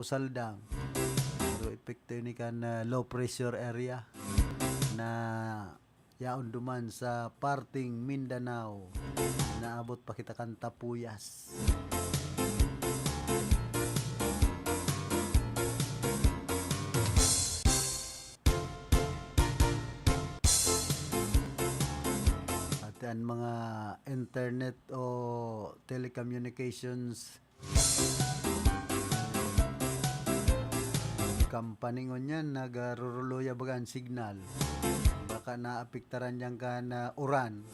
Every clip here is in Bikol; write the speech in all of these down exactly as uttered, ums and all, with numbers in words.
Saldang. Pero epekto ini kan, ah, low pressure area na yaon duman sa parting Mindanao. Naabot pa kita kan Tapuyas. At ang mga internet o telecommunications company ngunyan, nagaruruluya baga an signal. Baka naapektaran diyan kan, ah, uran.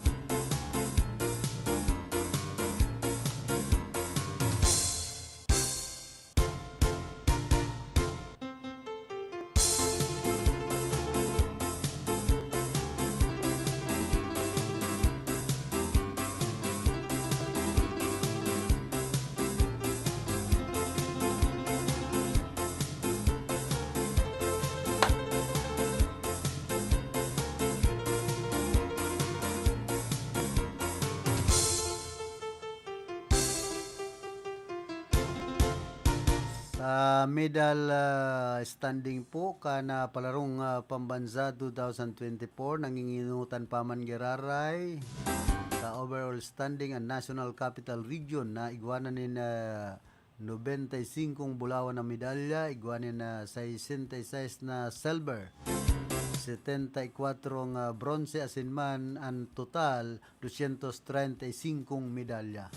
Sa medal, ah, standing po kan, ah, palarong, ah, pambansa two thousand twenty-four, nanginginutan pa man giraray sa overall standing ang National Capital Region na igwa na nin, ah, nobenta y singkong bulawan na medalya, igwa nin, ah, sesenta y seis na silver, setenta y kwatro nga bronse, asin man an total dosyentos treinta y singkong medalya.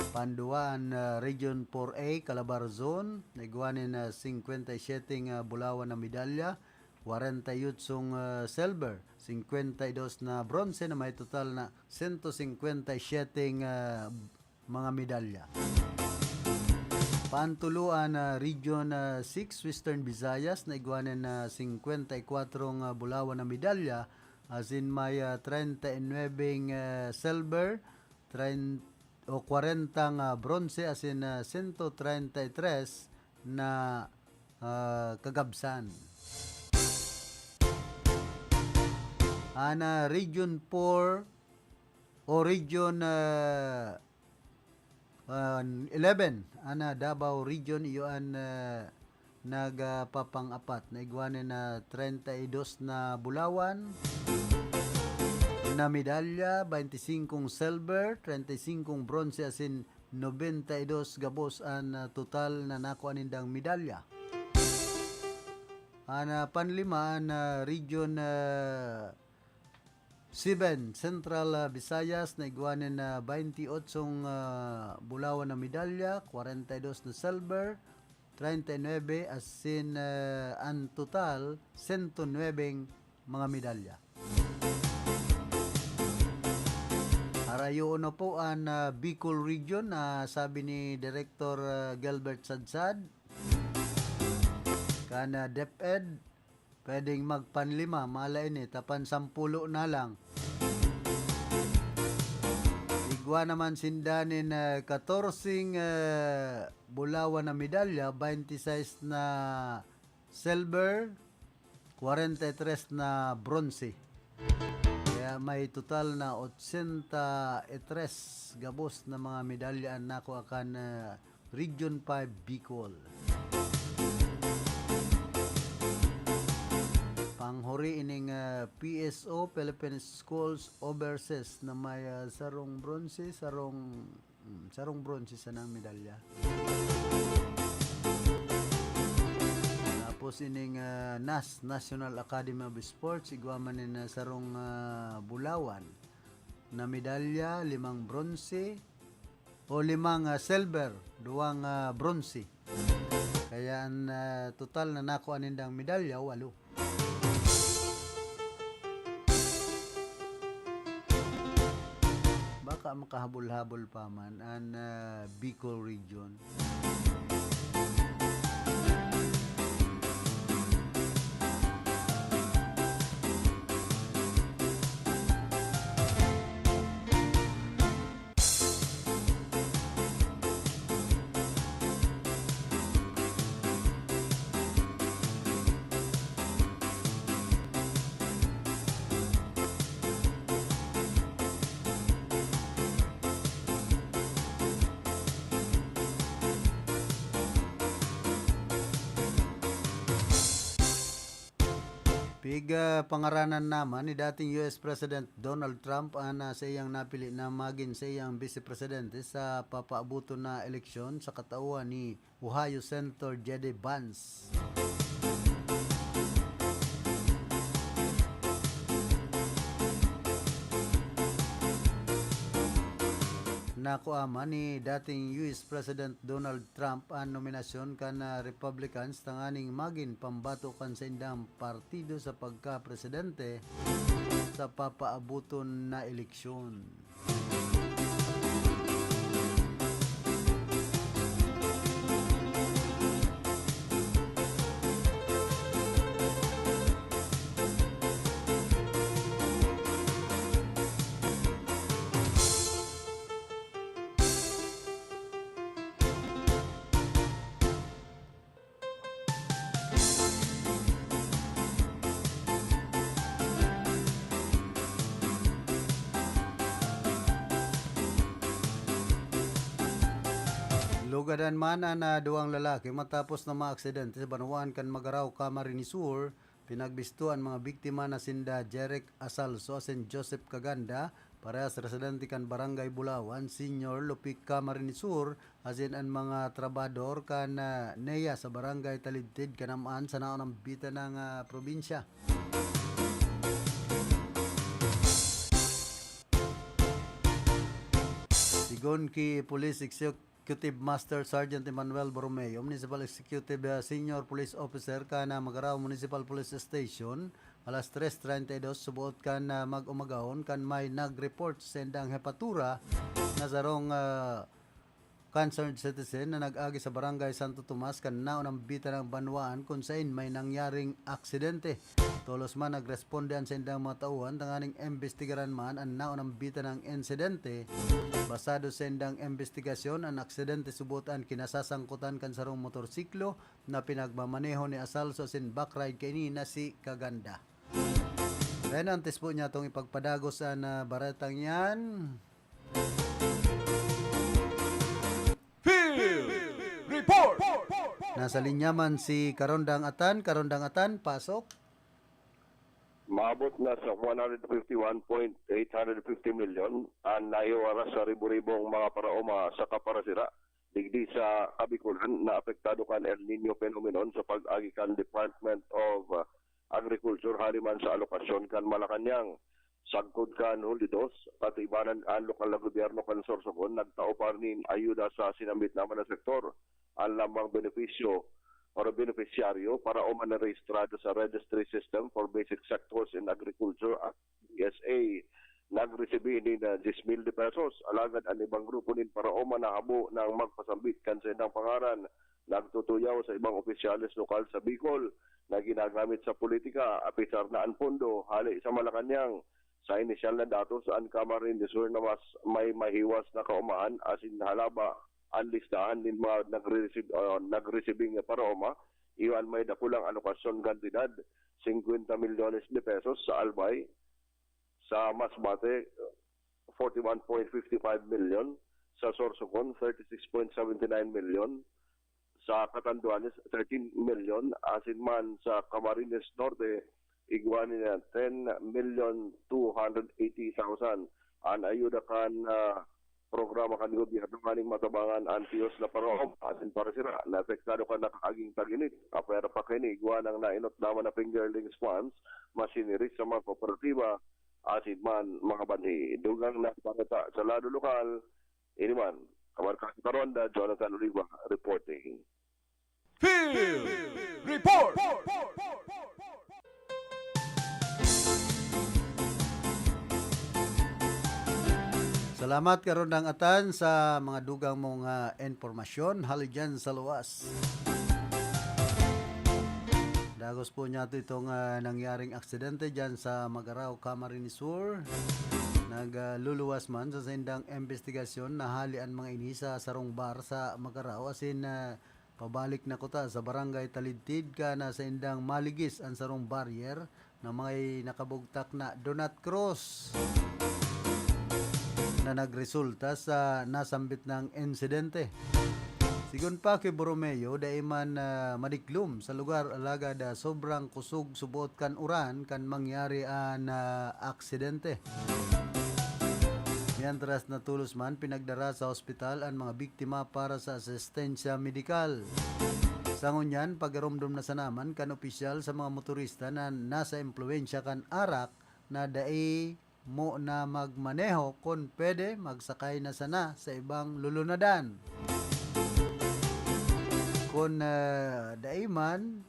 Panduwa an, ah, Region four A, Calabar Zone, na igwa nin, ah, singkwenta y siyete nga bulawan na medalya, kwarenta y otsong, ah, silver, singkwenta y dos na bronse, na may total na sento singkwenta y siyete nga mga medalya. Pantulo an, ah, Region, ah, six, Western Visayas, na igwa nin, ah, singkwenta y kwatro nga bulawan na medalya, asin may, ah, treinta y nuebe nga silver, trein-, o kwarenta nga bronse, asin, ah, sento treinta y tres na, ah, kagabsan. An, ah, Region four o Region, ah, ah, eleven, an, ah, Davao Region, iyo an, ah, nagpapang-apat. Naigwa nin na treinta y dos na bulawan na medalya, baynti singkong silver, treinta y singkong bronse, asin nobenta y dos gabos an, ah, total na nakua nindang medalya. An, ah, panlima, an, ah, Region, ah, seven, Central, ah, Visayas, naigwa nin, ah, baynti otsong, ah, bulawan na medalya, kwarenta y dos na silver, treinta y nuebe, asin, ah, an total, sento nuebeng mga medalya. Harayoon na po an, ah, Bicol Region na sabi ni Director, ah, Gilbert Sadsad, kan, ah, DepEd, pwedeng magpanlima, mala ini, ta pansampulo na lang. Igwa naman sinda nin, ah, katorseng, ah, bulawan na medalya, baynti sais na silver, kwarenta y tres na bronse. Kaya may total na otsenta y tres gabos na mga medalya an nakua kan, ah, Region five Bicol. Panghuri ining, ah, P S O, Philippine Schools Overseas, na may, ah, sarong bronse, sarong, mm, sarong bronse sanang medalya. Tapos ining, ah, nas, National Academy of Sports, igwa man nin, ah, sarong, ah, bulawan na medalya, limang bronse, o limang, ah, silver, duwang, ah, bronse. Kaya an, ah, total na nakua nindang medalya, walo. Baka makahabol-habol pa man an, ah, Bicol Region. Pig-, ah, pangaranan naman ni dating U S President Donald Trump an, ah, saiyang napili na magin saiyang bise presidente sa papaaboton na eleksyon sa katauhan ni Ohio Senator J D Vance. Nakua man ni dating U S President Donald Trump an nominasyon kan, ah, Republicans tanganing magin pambato kan saindang partido sa pagkapresidente sa papaaboton na eleksyon. Lugadan man an, ah, duwang lalaki matapos na maaksidente sa banwaan kan Magarao, Camarines Sur. Pinagbisto an mga biktima na sinda Jeric Asalso asin Joseph Caganda, parehas residente kan Barangay Bulawan, Senior Lupic, Camarines Sur, asin an mga trabahador kan, ah, neya sa Barangay Talidtid, Kanam-an, sa naunang bitanang, ah, probinsya. Sigon ki Police Executive Master Sergeant Emmanuel Borromeo, Municipal Executive, ah, Senior Police Officer kan, ah, Magarao Municipal Police Station, alas tres treinta y dos suboot kan, ah, mag-umagahon kan may nag-report sa indang hepatura na sarong, ah, concerned citizen na nag-agi sa Barangay Santo Tomas kan naunang bitanang banwaan kun sain may nangyaring aksidente. Tolos man nagresponde an saindang mga tauhan tanganing imbestigaran man an naunang bitanang insidente. Basado sa indang imbestigasyon, an aksidente subot an kinasasangkutan kan sarong motorsiklo na pinagmamaneho ni Asalso asin backride kaini na si Caganda. Kaya antes po niya itong ipagpadagos an, ah, baretang yan. Field Report! Nasa linya man si Karondang Atan. Karondang Atan, pasok. Maabot na sa one hundred fifty one point eight hundred fifty million an naiwaras sa ribo-ribong mga paraoma saka parasira digdi sa Kabikolan na apektado kan El Niño phenomenon sa pag-agi kan Department of, uh, Agriculture hali man sa alokasyon kan Malacañang. Sagkod kan Hulyo dos, katibanan an lokal na gobyerno kan Sorsogon nagtao pa nin ayuda sa sinambit na mga sektor. An lamang benepisyo or benepisyaryo paraoma na rehistrado sa Registry System for Basic Sectors in Agriculture at B S A nagresibi nin, ah, diyes mil de pesos. Alagad an ibang grupo nin paraoma na habo nang magpasambit kan saindang pangaran, nagtutuyaw sa ibang opisyales lokal sa Bicol na ginagamit sa politika, apisar na an pondo hale sa Malacañang. Sa inisyal na datos, an Camarines Sur na mas may mahiwas na kaomahan asin halaba an listahan nin mga nagre-receive, ah, nagresibing paraoma, iyo an may dakulang alokasyon kantidad, singkwenta milyones de pesos sa Albay, sa Masbate, forty one point fifty five milyon, sa Sorsogon, thirty six point seventy nine milyon, sa Catanduanes, thirteen milyon, asin man sa Camarines Norte, igwa niya ten milyon two hundred eighty thousand. An ayuda kan, ah, programa kan gobyerno nganing matabangan an tiyos na paraoma asin parasira na apektado kan nakaaging tag-init. Apwera pa kaini, igwa nang nainot naman na fingerlings funds, machineries sa mga kooperatiba, asin man mga banhi. Dugang na bareta sa lado lokal, ini man, Kamarkada Karonda, Jonathan Oliva, reporting. Field Report! Salamat, Karondang Atan, sa mga dugang mong, ah, impormasyon hali dyan sa luwas. Dagos po niya ito itong, ah, nangyaring aksidente dyan sa Magarao, Camarines Sur. Nagluluwas man sa saindang imbestigasyon na hali an mga ini sa sarong bar sa Magarao, asin, ah, pabalik na kuta sa Barangay Talidtid, kana saindang maligis an sarong barrier na may nakabugtak na Do Not Cross na nagresulta sa nasambit nang insidente. Sigon pa ki Borromeo, dai man, ah, madiklom sa lugar, alagad, ah, sobrang kusog suboot kan uran kan mangyari an, ah, aksidente. Mientras na tolos man pinagdara sa ospital an mga biktima para sa asistensya medikal. Sa ngunyan, pagiromdom na sana man kan opisyal sa mga motorista na nasa impluwensya kan arak na dai mo na magmaneho, kun pwede, magsakay na sana sa ibang lulunadan. Kun, ah, dai man,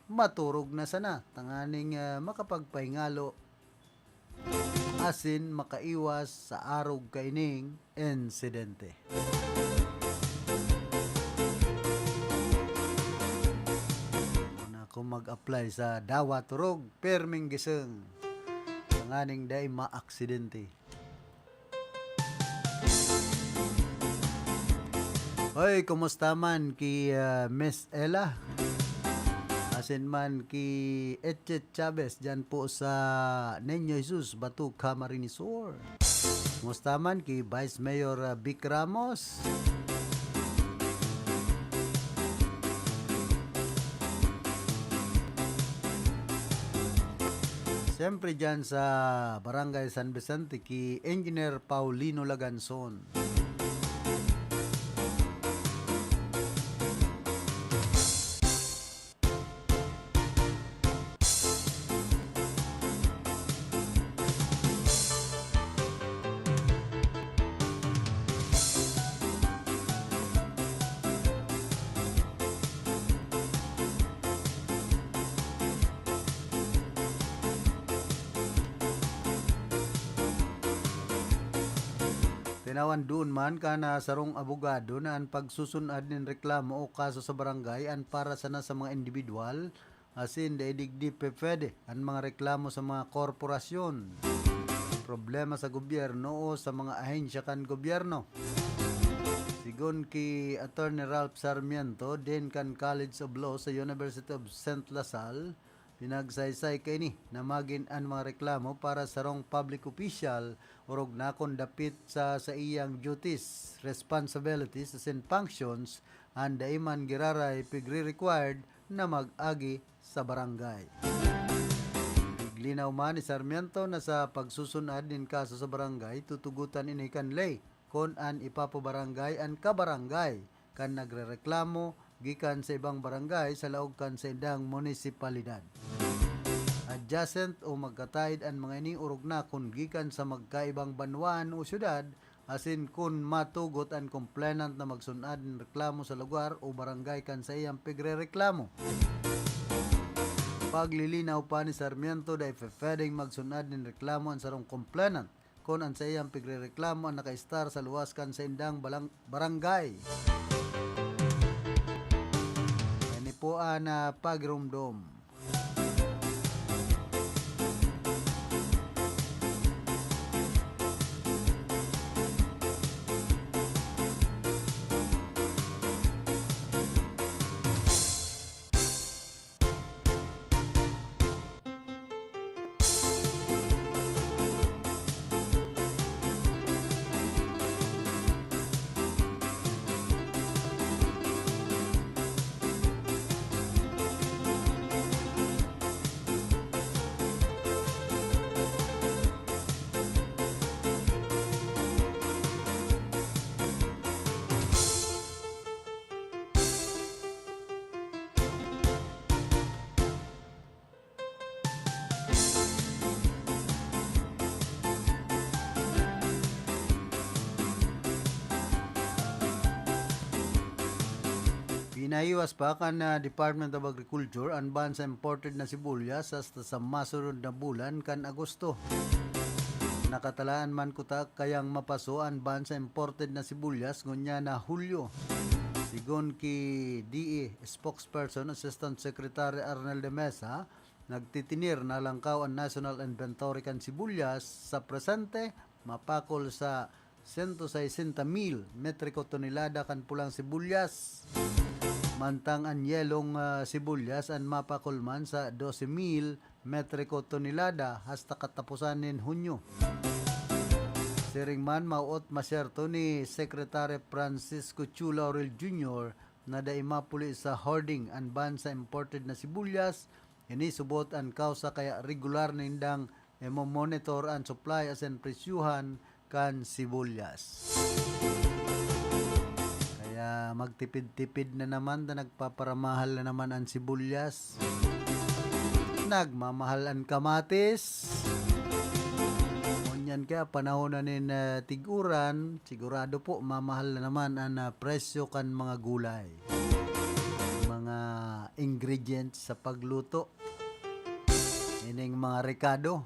maturog na sana tanganing, ah, makapagpahingalo asin makaiwas sa arog kaining insidente. Muna ako mag-apply sa dawa turog, pirming gising, tanganing dai maaksidente. Hoy, kumusta man ki, ah, Miss Ella? Asin man ki Etchet Chavez dyan po sa Niño Jesus, Bato, Camarines Sur. Kumusta man ki Vice Mayor, ah, Vic Ramos? Siyempre dyan sa Barangay San Vicente ki Engineer Paulino Laganzon. Tinawan duon man kan, ah, sarong abogado na an pagsusun-ad nin reklamo o kaso sa barangay an para sana sa mga indibidwal, asin dai digdi pwede an mga reklamo sa mga korporasyon, problema sa gobyerno o sa mga ahensya kan gobyerno. Sigon ki Attorney Ralph Sarmiento, Dean kan College of Law sa University of Saint La Salle, pinagsaysay kaini na magin an mga reklamo para sarong public official, orog na kun dapit sa saiyang duties, responsibilities, asin functions, an dai man giraray pigre-required na mag-agi sa barangay. Iglinaw man ni Sarmiento na sa pagsusun-ad nin kaso sa barangay, tutugotan ini kan ley kun an ipapabarangay an kabarangay kan nagrereklamo gikan sa ibang barangay sa laog kan saindang munisipalidad. Adjacent o magkataid an mga ini orog na kun gikan sa magkaibang banwaan o syudad, asin kun matugot an complainant na magsun-ad nin reklamo sa lugar o barangay kan saiyang pigrereklamo. Paglilinaw pa ni Sarmiento, dai pwedeng magsun-ad nin reklamo an sarong complainant kun an saiyang pigrereklamo an nakaistar sa luwas kan saindang balang-, barangay. Ini po an, ah, pagiromdom. Pinahiwas pa kan, ah, Department of Agriculture an ban sa imported na sibuyas hasta sa masunod na bulan kan Agosto. Nakatalaan man kuta kayang mapaso an ban sa imported na sibuyas ngunyan na Hulyo. Sigon ki D E spokesperson Assistant Secretary Arnel de Mesa, nagtitinir na langkaw an national inventory kan sibuyas. Sa presente, mapakol sa sento saysenta mil metriko tonelada kan pulang sibuyas, mantang an yelong, ah, sibuyas an mapakol man sa dose mil metriko tonelada hasta kataposan nin Hunyo. Siring man, mawot masyerto ni Secretary Francisco Chu Laurel Junior na dai mapuli sa hoarding an ban sa imported na sibuyas. Ini subot an kausa kaya regular nindang imo-monitor an supply asin presyuhan kan sibuyas. Kaya magtipid-tipid na naman ta nagpaparamahal na naman an sibuyas. Nagmamahal an kamatis. Ngunyan kaya panahon na nin, ah, tig-uran, sigurado po mamahal na naman an, ah, presyo kan mga gulay. Mga ingredients sa pagluto. Ining mga rekado.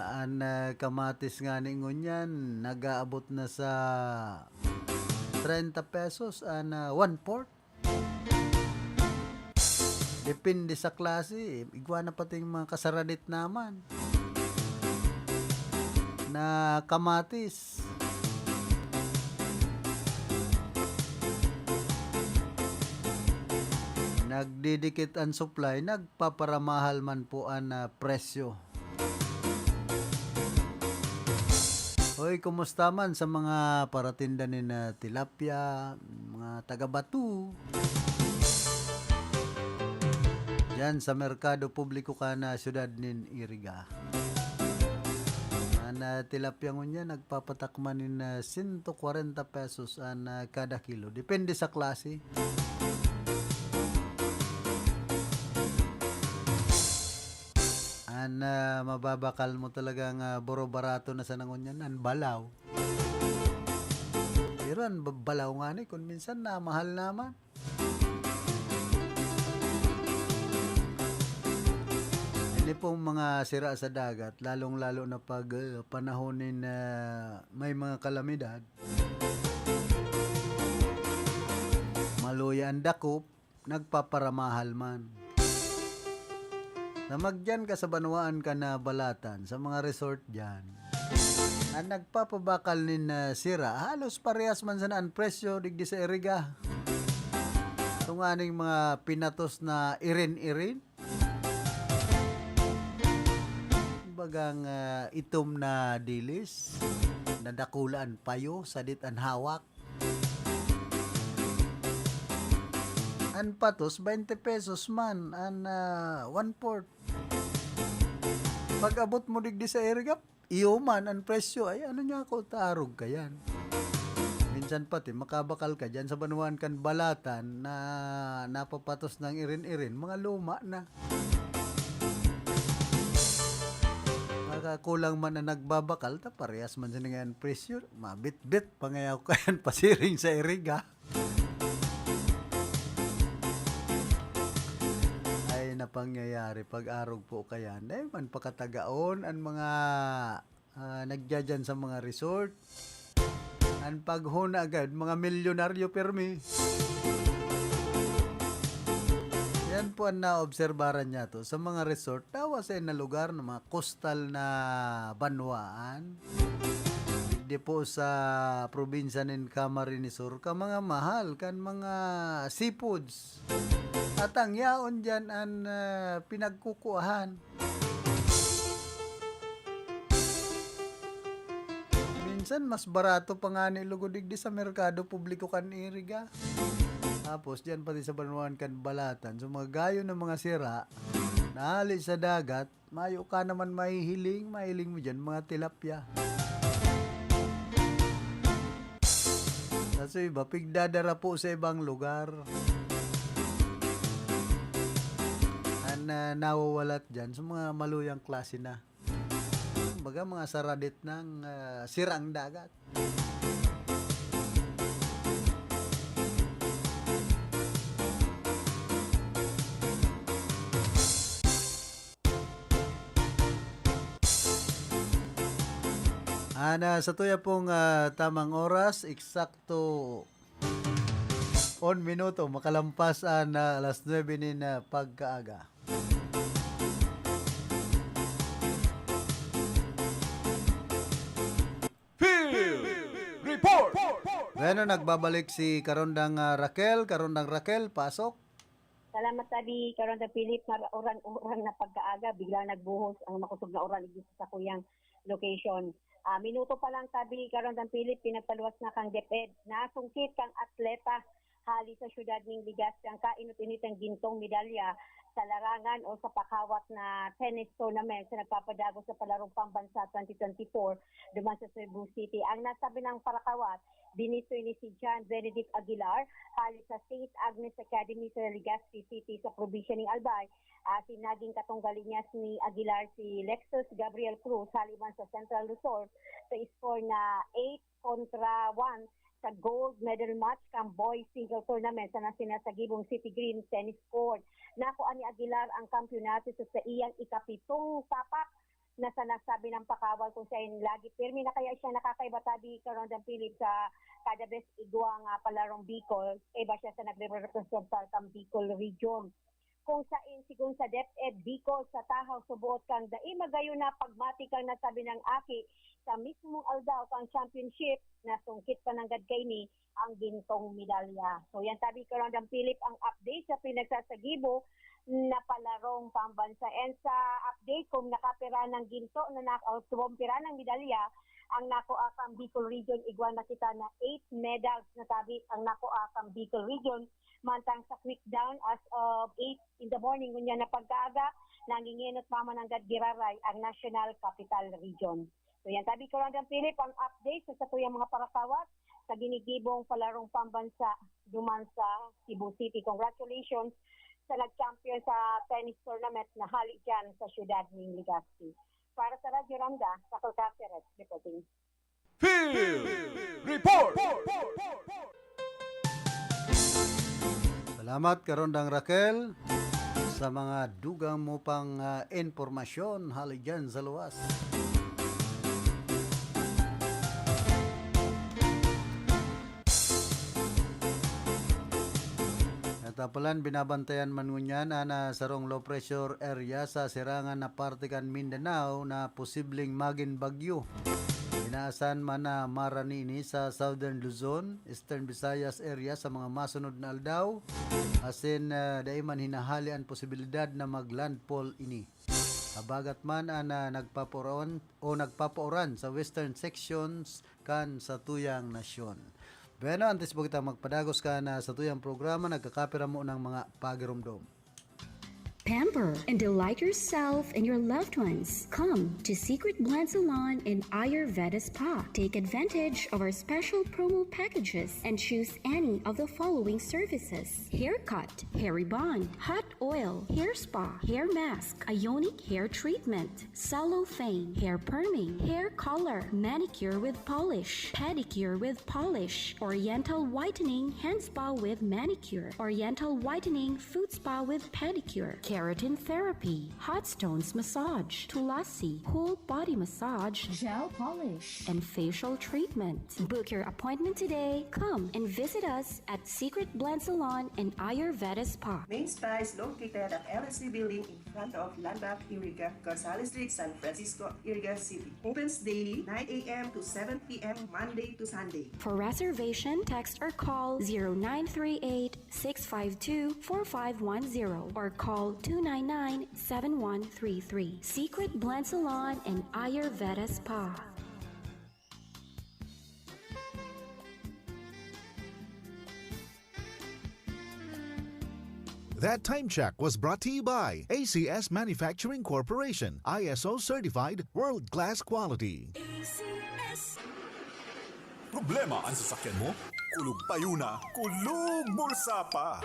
An, ah, kamatis ngani ngunyan, nag-aabot na sa treinta pesos an, ah, one-fourth. Depende sa klase, igwa na pating mga kasaradit naman na kamatis. Nagdidikit an supply, nagpaparamahal man po an, ah, presyo. Hoy, kumusta man sa mga paratinda nin, ah, tilapia, mga taga-Bato? Diyan sa merkado publiko kan, ah, siyudad nin Iriga. An, ah, tilapia ngunyan nagpapatakma nin, ah, sento kwarenta pesos an, ah, kada kilo. Depende sa klase. An, ah, mababakal mo talagang, ah, boro-barato na sana ngunyan, an balaw. Pero an ba-, balaw ngani, kun minsan namahal naman. Ini pong mga sira sa dagat, lalong-lalo na pag, ah, panahon nin, ah, may mga kalamidad, maluya an dakop, nagpaparamahal man. Na magdiyan ka sa banwaan kan Balatan, sa mga resort diyan, an nagpapabakal nin, ah, sira, halos parehas man sana an presyo digdi sa Iriga. Tunganing mga pinatos na irin-irin, bagang, ah, itom na dilis, na dakula an payo, sadit an hawak. An patos, baynte pesos man, an, ah, one-fourth. Pag-abot mo digdi sa Iriga, iyo man an presyo. Ay, ano niya ako, taarog ka yan. Minsan pati, makabakal ka dyan sa banwaan kan Balatan na napapatos ng irin-irin, mga luma na. Makakulang man ang nagbabakal, ta parehas man sila ngayon presyo. Mabitbit, pangayaw ka yan, pasiring sa Iriga. Ay, na pangyayari, pag-arog po kaya. Dahil man pakatagaon, ang mga, ah, nagdyan sa mga resort. Ang paghuna agad, mga milyonaryo pirmi. Yan po ang naobserbaran niya to sa mga resort. Tawa sa na lugar ng mga coastal na banwaan. Di po sa probinsya nin Camarines Sur, ka mga mahal, kan mga seafoods. At ang yaon dyan ang, ah, pinagkukuahan. Minsan, mas barato pa nga ni lugod digdi sa merkado publiko kan Iriga. Tapos, diyan pati sa banwaan kan Balatan. So, mga gayo ng mga sira, nahali sa dagat, mayo ka naman mahihiling, mahiling mo diyan, mga tilapia. Sa iba, pigdadara po sa ibang lugar. Ang, ah, nawawalat dyan, sa mga maluyang klase na. Kumbaga, mga saradit ng, ah, sirang dagat. Ana, sa tuya pong, ah, tamang oras, eksakto on minuto, makalampas an, ah, alas nuebe nin, ah, pagkaaga. Field Report! Bueno, nagbabalik si Karondang, ah, Raquel. Karondang Raquel, pasok. Salamat, Abi. Karondang Philip, mar-, uran-uran na pagkaaga, biglang nagbuhos ang makusog na uran igdi sa sakuyang location. Ah, minuto pa lang, tabi, Karondang Philip, pinagpaluwas na kan DepEd. Nasungkit kan atleta hali sa siyudad ning Legazpi ang kainot-initang gintong medalya sa larangan o sa pakawat na tennis tournament sa nagpapadagos sa Palarong Pambansa twenty twenty-four duman sa Cebu City. Ang nasabi ng parakawat, binistoy ni si John Benedict Aguilar hali sa Saint Agnes Academy sa Legazpi City sa probinsya ning Albay. Ah, si naging katunggal niya ni Aguilar si Lexus Gabriel Cruz hali man sa Central Luzon sa score na eight kontra one sa gold medal match kan boys single tournament sa nasinasagibong City Green Tennis Court. Nakuha ni Aguilar ang kampiyonato sa saiyang ikapitong tapak na sa nasabi ng pakawat kung siya yung lagi pirmi na kaya siya nakakaiba, tabi, Karondang Philip, sa kada bes igwa nga palarong Bicol, iba siya sa nagre-representa kan Bicol Region. Kung sain, sigon sa DepEd Bicol sa Tahaw, suboot kan dai magayon na pagmati kan nasabi ng aki sa mismong aldaw kan championship, nasungkit pa nanggad kaini ang gintong medalya. So yan, tabi, Karondang Philip, ang update sa pinagsasagibo na palarong pambansa. And sa update, kung nakapira ng ginto na nak- o kumpira ng medalya, ang nakuha kan Bicol Region, igwa na kita na eight medals na, tabi, ang nakuha kan Bicol Region. Mantang sa quick down as of eight in the morning, ngunyan na pagkaaga, nangingenot pa man nanggad giraray ang National Capital Region. So yan, tabi, Karondang Philip, ang update sa satuyang mga parakawat sa ginigibong palarong pambansa duman sa Cebu City. Congratulations sa nag-champion sa tennis tournament na hali dyan sa siyudad ning Legazpi. Para sa Radyo Ronda, Raquel Caceres reporting. Field Report! Salamat, Karondang Raquel, sa mga dugang mo pang, ah, impormasyon hali dyan sa luwas. Natapalan, binabantayan man ngunyan an, ah, sarong low pressure area sa sirangan na parte kan Mindanao na posibleng magin bagyo. Inaasahan man na marani ini sa Southern Luzon, Eastern Visayas area sa mga masunod na aldaw, asin, ah, dai man hinahali an posibilidad na mag-landfall ini. Habagat man an, ah, nagpapauran o nagpapauran sa western sections kan satuyang nasyon. Bueno, antes po kita magpadagos kan, ah, satuyang programa, nagkakapira mo ng mga pagiromdom. Pamper and delight yourself and your loved ones. Come to Secret Blend Salon and Ayurveda Spa. Take advantage of our special promo packages and choose any of the following services: haircut, hair rebond, hot oil, hair spa, hair mask, ionic hair treatment, cellophane, hair perming, hair color, manicure with polish, pedicure with polish, oriental whitening, hand spa with manicure, oriental whitening, foot spa with pedicure, keratin therapy, hot stones massage, tulasi, whole body massage, gel polish, and facial treatment. Book your appointment today. Come and visit us at Secret Blend Salon and Ayurveda Spa. Main Spa is located at L S C Building in front of Landmark Iriga, Gonzales Street, San Francisco, Iriga City. Opens daily, nine a m to seven p m, Monday to Sunday. For reservation, text or call zero nine three eight, six five two, four five one zero or call two nine nine, seven one three three. Secret Blend Salon and Ayurveda Spa. That time check was brought to you by A C S Manufacturing Corporation, I S O certified, world-class quality. A C S. Problema an sasakyan mo? Kulog payo na, kulog bulsa pa.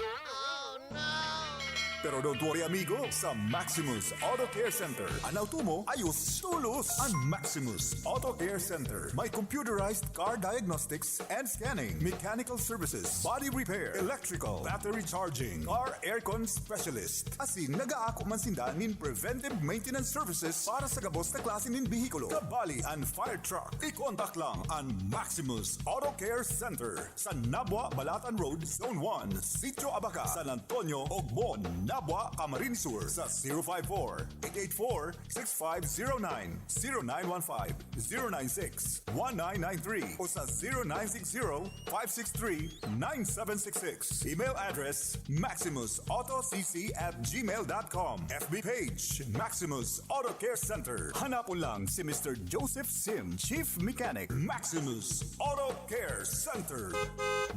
Pero don't worry, amigo, sa Maximus Auto Care Center, an auto mo ayos tolos. An Maximus Auto Care Center may computerized car diagnostics and scanning, mechanical services, body repair, electrical, battery charging, car aircon specialist. Asin nagaako man sinda nin preventive maintenance services para sa gabos na klase nin behikulo, kabali an fire truck. I-contact lang an Maximus Auto Care Center sa Nabua, Balatan Road, Zone one, Sitio Abaca, San Antonio, Ogbon, Tabua, Camarines Sur sa zero five four, eight eight four, six five zero nine, zero nine one five, zero nine six, one nine nine three o sa zero nine six zero, five six three, nine seven six six. Email address, maximus auto c c at gmail dot com. F B page, Maximus Auto Care Center. Hanapon lang si Mister Joseph Sim, Chief Mechanic, Maximus Auto Care Center.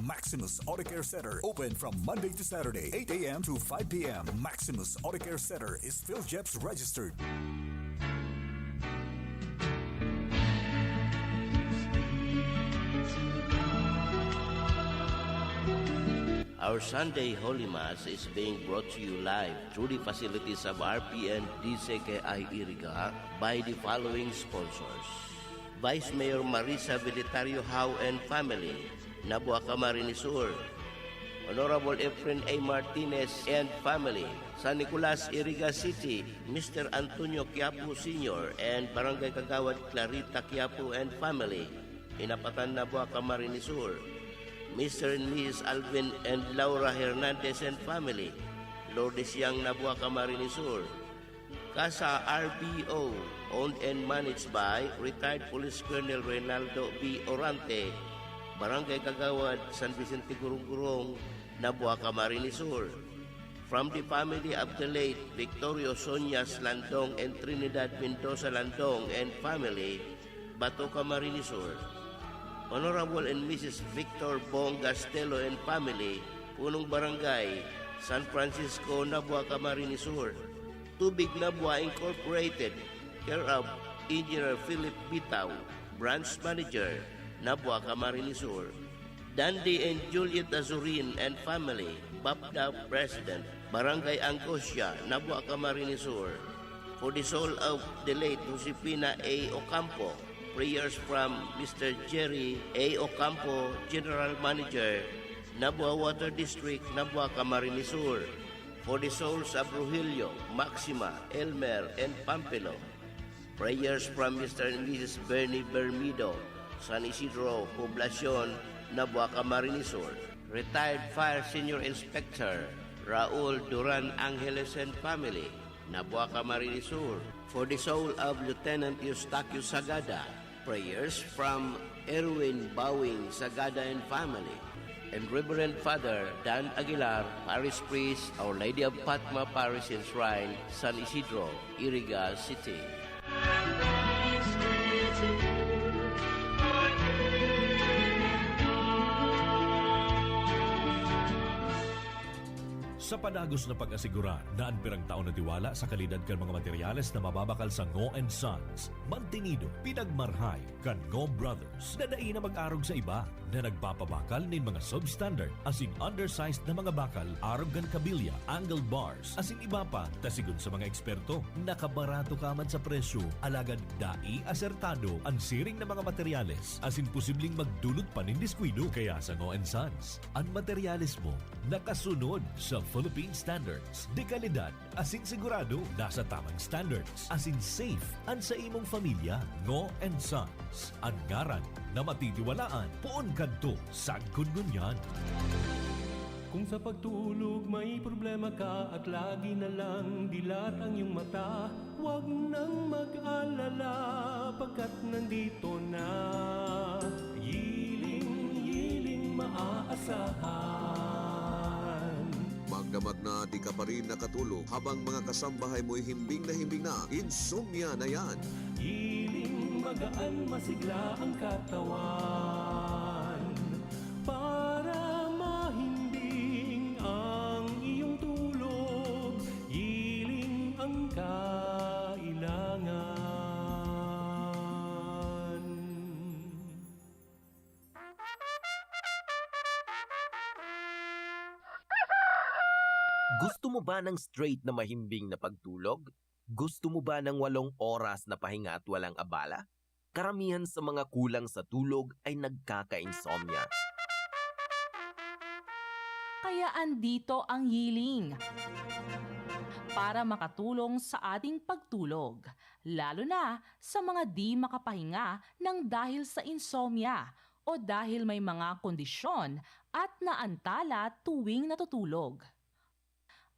Maximus Auto Care Center, open from Monday to Saturday, eight a m to five p m. Maximus Auto Care Center is PhilGEPS registered. Our Sunday Holy Mass is being brought to you live through the facilities of R P N D C K I Iriga by the following sponsors: Vice Mayor Marisa Velitario Howe and family, Nabua, Camarines Sur; Honorable Efren A Martinez and family, San Nicolas, Iriga City; Mister Antonio Quiapo Senior and Barangay Kagawad Clarita Quiapo and family, Inapatan, Nabua, Camarines Sur; Mister and Missus Alvin and Laura Hernandez and family, Lourdes Yang, Nabua, Camarines Sur; Casa R B O, owned and managed by retired Police Colonel Reynaldo B Orante, Barangay Kagawad, San Vicente Gurong-Gurong, Nabua, Camarines Sur. From the family of the late Victorio Sonias Landong and Trinidad Mendoza Landong and family, Bato, Camarines Sur. Honorable and Missus Victor Bong Gastelo and family, Punong Barangay, San Francisco, Nabua, Camarines Sur. Tubig Nabua Incorporated, care of Engineer Philip Bitaw, Branch Manager, Nabua, Camarines Sur. Dandy and Juliet Azurin and family, BAPDA President, Barangay Angosia, Nabua, Camarines Sur. For the soul of the late Josefina A Ocampo, prayers from Mister Jerry A Ocampo, General Manager, Nabua Water District, Nabua, Camarines Sur. For the souls of Rogelio, Maxima, Elmer, and Pampilo. Prayers from Mister and Missus Bernie Bermido, San Isidro, Poblacion, Nabua, Camarines Sur. Retired Fire Senior Inspector Raul Duran Angeles and family, Nabua, Camarines Sur. For the soul of Lieutenant Eustaquio Sagada, prayers from Erwin Bawing Sagada and family, and Reverend Father Dan Aguilar, Parish Priest, Our Lady of Fatma Parish and Shrine, San Isidro, Iriga City. Sa padagos na pag-asigurar na an pirang taon na tiwala sa kalidad kan mga materyales na mababakal sa Ngo and Sons, mantinido, pinagmarhay kan Ngo Brothers na dai na mag-arog sa iba na nagpapabakal nin mga substandard asin undersized na mga bakal arog kan kabilya, angle bars, asin iba pa, ta sigon sa mga eksperto, nakabarato ka man sa presyo, alagad dai asertado an siring na mga materyales asin posibleng magdulot pa nin diskuido. Kaya sa Ngo and Sons, an materyales mo nakasunod sa Philippine standards, de kalidad asin sigurado nasa tamang standards, asin safe an sa imong pamilya. Ngo and Sons, an ngaran na matitiwalaan poon kadto sagkod ngunyan. Kung sa pagtulog may problema ka at lagi na lang dilat ang iyong mata, huwag nang mag-alala, pagkat nandito na, Yiling, Yiling Maaasahan. Magdamag na di ka pa rin nakatulog habang mga kasambahay mo'y himbing na himbing na, insomnia na yan. Yiling, magaan, masigla ang katawan. Para mahimbing ang iyong tulog, Yiling ang kailangan. Gusto mo ba ng straight na mahimbing na pagtulog? Gusto mo ba ng walong oras na pahinga at walang abala? Karamihan sa mga kulang sa tulog ay nagkaka-insomnia. Kaya andito ang Yiling para makatulong sa ating pagtulog, lalo na sa mga di makapahinga ng dahil sa insomnia o dahil may mga kondisyon at naantala tuwing natutulog.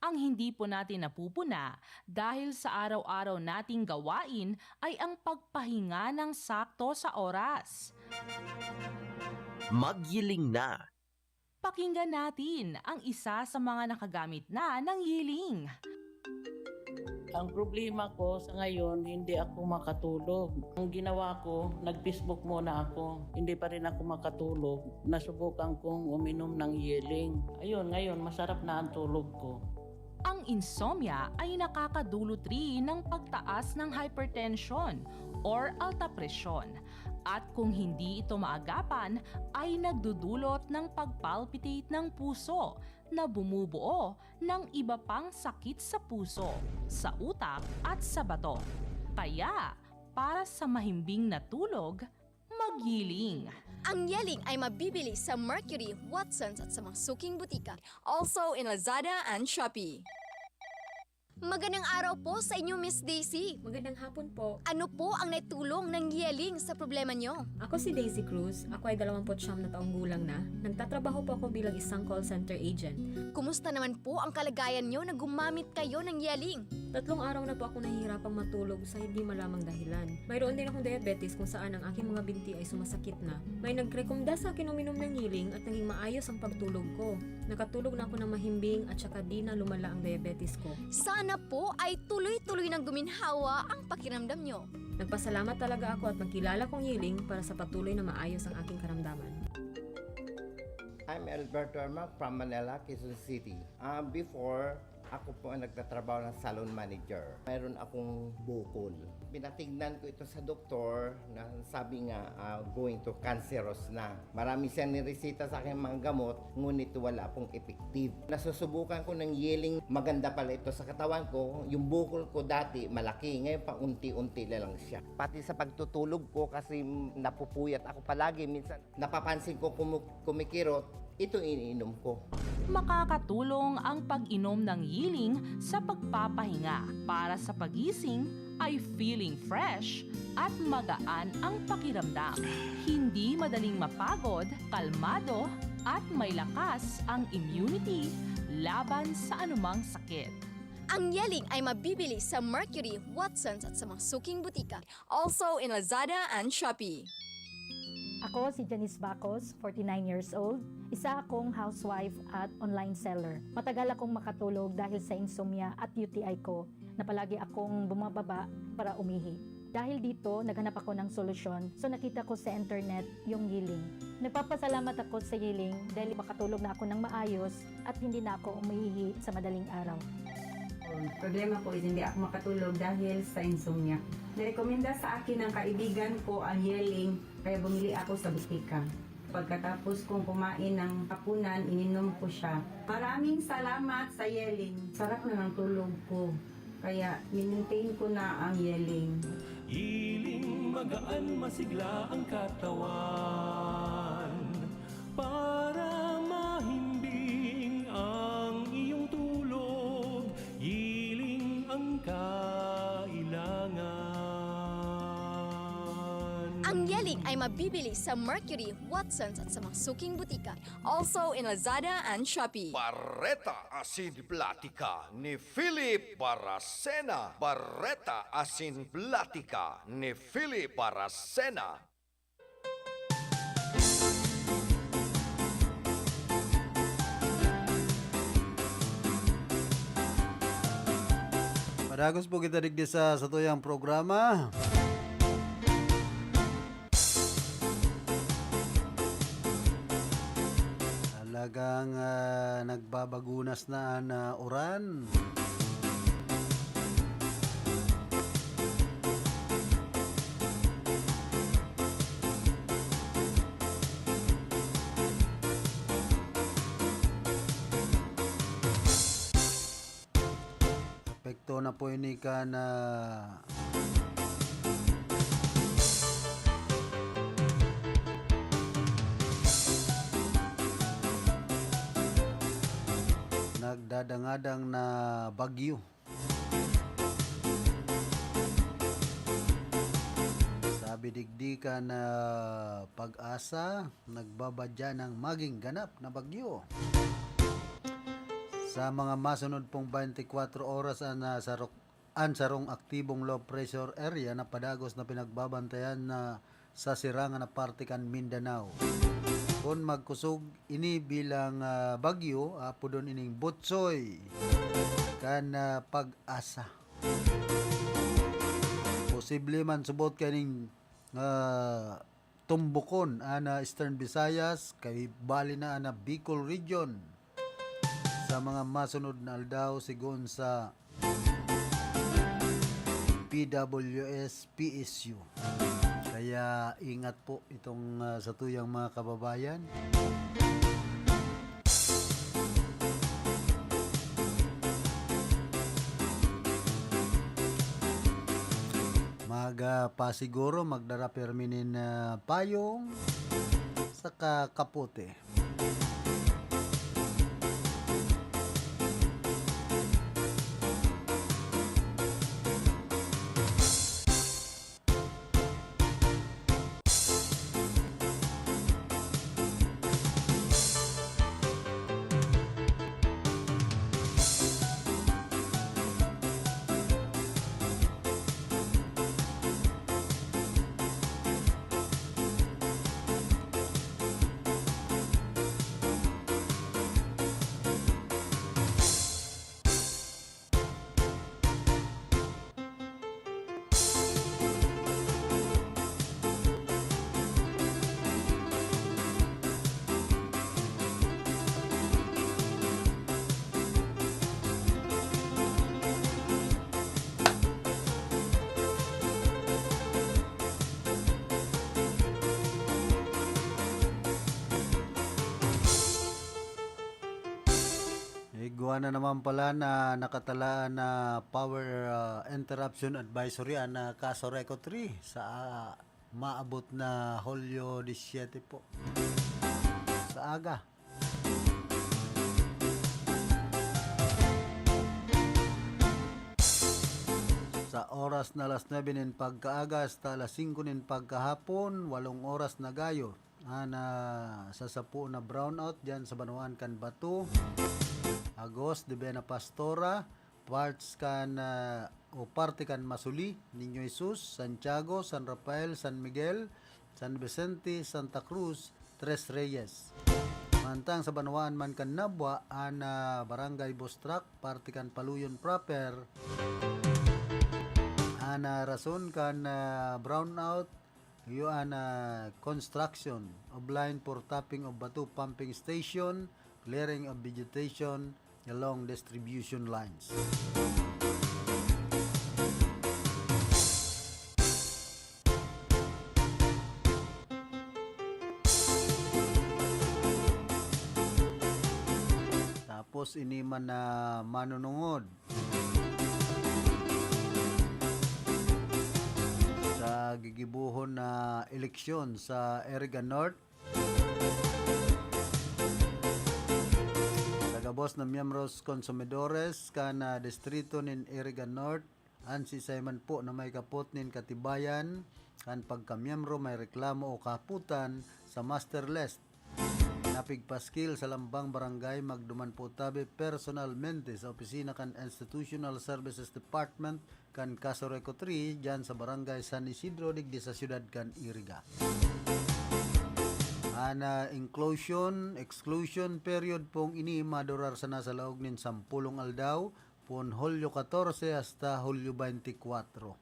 Ang hindi po natin napupuna dahil sa araw-araw nating gawain ay ang pagpahinga ng sakto sa oras. Magyiling na. Pakinggan natin ang isa sa mga nakagamit na ng Yiling. Ang problema ko sa ngayon, hindi ako makatulog. Ang ginawa ko, nag-Facebook muna ako. Hindi pa rin ako makatulog. Nasubukan kong uminom ng Yeling. Ayun, ngayon, masarap na ang tulog ko. Ang insomnia ay nakakadulot rin ng pagtaas ng hypertension or alta presyon, at kung hindi ito maagapan, ay nagdudulot ng pagpalpitate ng puso na bumubuo ng iba pang sakit sa puso, sa utak at sa bato. Kaya, para sa mahimbing na tulog, magyiling. Ang Yeling ay mabibili sa Mercury, Watsons at sa mga suking butika. Also in Lazada and Shopee. Magandang araw po sa inyo, Miss Daisy. Magandang hapon po. Ano po ang naitulong ng Yeling sa problema nyo? Ako si Daisy Cruz. Ako ay dalawampu't siyam na taong gulang na. Nagtatrabaho po ako bilang isang call center agent. Kumusta naman po ang kalagayan nyo na gumamit kayo ng Yeling? Tatlong araw na po ako nahihirapang matulog sa hindi malamang dahilan. Mayroon din akong diabetes kung saan ang aking mga binti ay sumasakit na. May nagrekomenda sa akin uminom ng Yeling at naging maayos ang pagtulog ko. Nakatulog na ako ng mahimbing at saka di na lumala ang diabetes ko. Sana po ay tuloy-tuloy nang guminhawa ang pakiramdam nyo. Nagpasalamat talaga ako at nagkilala kong Yeling para sa patuloy na maayos ang aking karamdaman. I'm Alberto Ermac from Manila, Quezon City. Ah, before, ako po ang nagtatrabaho ng salon manager. Mayroon akong bukol. Pinatignan ko ito sa doktor na sabi nga, ah, going to cancerous na. Marami siyang nireseta sa akin mga gamot, ngunit wala pong effective. Nasusubukan ko ng Yeling, maganda pala ito sa katawan ko. Yung bukol ko dati, malaki. Ngayon, paunti-unti na lang siya. Pati sa pagtutulog ko, kasi napupuyat ako palagi. Minsan, napapansin ko kumu- kumikirot, ito iniinom ko. Makakatulong ang pag-inom ng Yeling sa pagpapahinga. Para sa pagising ay feeling fresh at magaan ang pakiramdam. Hindi madaling mapagod, kalmado, at may lakas ang immunity laban sa anumang sakit. Ang Yeling ay mabibili sa Mercury, Watsons at sa mga suking butika. Also in Lazada and Shopee. Ako si Janice Bacos, forty-nine years old. Isa akong housewife at online seller. Matagal akong makatulog dahil sa insomnia at U T I ko na palagi akong bumababa para umihi. Dahil dito, naghanap ako ng solusyon, so nakita ko sa internet yung Yeling. Nagpapasalamat ako sa Yeling dahil makatulog na ako ng maayos at hindi na ako umiihi sa madaling araw. Ang problema ko is hindi ako makatulog dahil sa insomnia. Nirekomenda sa akin ng kaibigan ko ang Yeling, kaya bumili ako sa butika. Pagkatapos kong kumain ng hapunan, ininom ko siya. Maraming salamat sa Yeling. Sarap na ng tulog ko. Kaya, minentain ko na ang Yeling. Yeling, magaan, masigla ang katawan. Para mahimbing ang iyong tulog, Yeling ang kailangan. Ang Yeling ay mabibili sa Mercury, Watsons at sa mga suking butika. Also in Lazada and Shopee. Bareta asin Platika ni Philip Baracena. Bareta asin Platika ni Philip Baracena. Padagos po kita digdi sa satuyang programa. Talagang, ah, nagbabagunas na an, ah, uran. Epekto na po ini kan, ah, nagdadangadang na bagyo. Sabi digdi kan, ah, PAGASA, nagbabadya ng maging ganap na bagyo. Sa mga masunod pong twenty-four oras, an, ah, sarok-, an sarong aktibong low pressure area na padagos na pinagbabantayan na sa sirangan na parte kan Mindanao. Kun magkusog ini bilang, ah, bagyo, apodon ining butsoy kan, ah, Pag-asa. Posible man subot kaining, ah, tumbukon an, ah, Eastern Visayas, kay bali na an, ah, Bicol Region sa mga masunod na aldaw, sigon sa P W S P S U. Kaya ingat po itong, ah, satuyang mga kababayan. Mag, ah, pasiguro, magdara pirmi nin, ah, payong saka kapote. Igwa na naman pala na nakatalaan na power, ah, interruption advisory an, ah, Casureco three sa, ah, maabot na Hulyo disyete po. Sa aga. Sa oras na alas nuebe nin pagkaaga hasta alas singko nin pagkahapon, walong oras na gayo. An, ah, sa sapo na brownout diyan sa banwaan kan Bato, Agos, Debena Pastora, parts kan, ah, o parte kan Masuli, Niño Jesus, Santiago, San Rafael, San Miguel, San Vicente, Santa Cruz, Tres Reyes. Mantang sa banwaan man kan Nabua, an, ah, Barangay Bostrak, parte kan Paluyon proper, an, ah, rason kan, ah, brownout, iyo an, ah, construction of line for tapping of Bato pumping station, clearing of vegetation along distribution lines. Tapos ini man na manunungod sa gigibohon na eleksyon sa Iriga North. Sa gabos na miyembros konsumidores kan, ah, distrito nin Iriga North, an siisay man po na may kapot nin katibayan kan pagkamiyembro may reklamo o kahapotan sa master list na pigpaskil sa lambang barangay, magduman po tabi personalmente sa opisina kan Institutional Services Department kan Casureco three, diyan sa Barangay San Isidro, digdi sa siyudad kan Iriga. An, ah, inclusion, exclusion period pong ini madurar sana sa laog nin sampolong aldaw, pon Hulyo katorse hasta Hulyo baynte kwatro.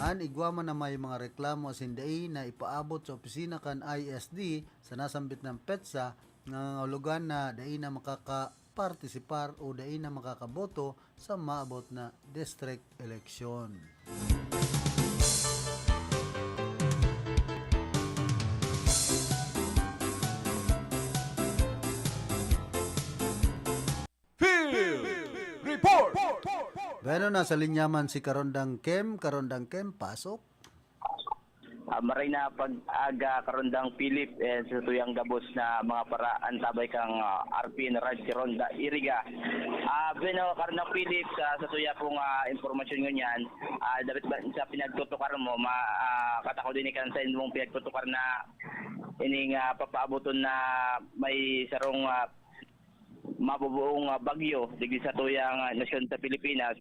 An igwa man na may mga reklamo asin dai na ipaabot sa opisina kan I S D sa nasambit na petsa, nangangahulugan na dai na makakapartisipar o dai na makakaboto sa maabot na district election. Field Report! Bueno, nasa linya man si Karondang Kem. Karondang Kem, pasok. Ah, maray na pag-aga, Karondang Philip, eh, sa tuyang gabos na mga para antabay kang, ah, R P N Radyo Ronda Iriga. Ah, bueno, Karondang Philip, sa, sa tuya pong, ah, impormasyon ngunyan, ah, dapit ba sa pinagtutukar mo, ma-, ah, katakod ini kan sa imong pinagtutukar na ining, ah, papaaboton na may sarong, ah, mabubuong, ah, bagyo digdi sa tuyang, ah, nasyon sa Pilipinas,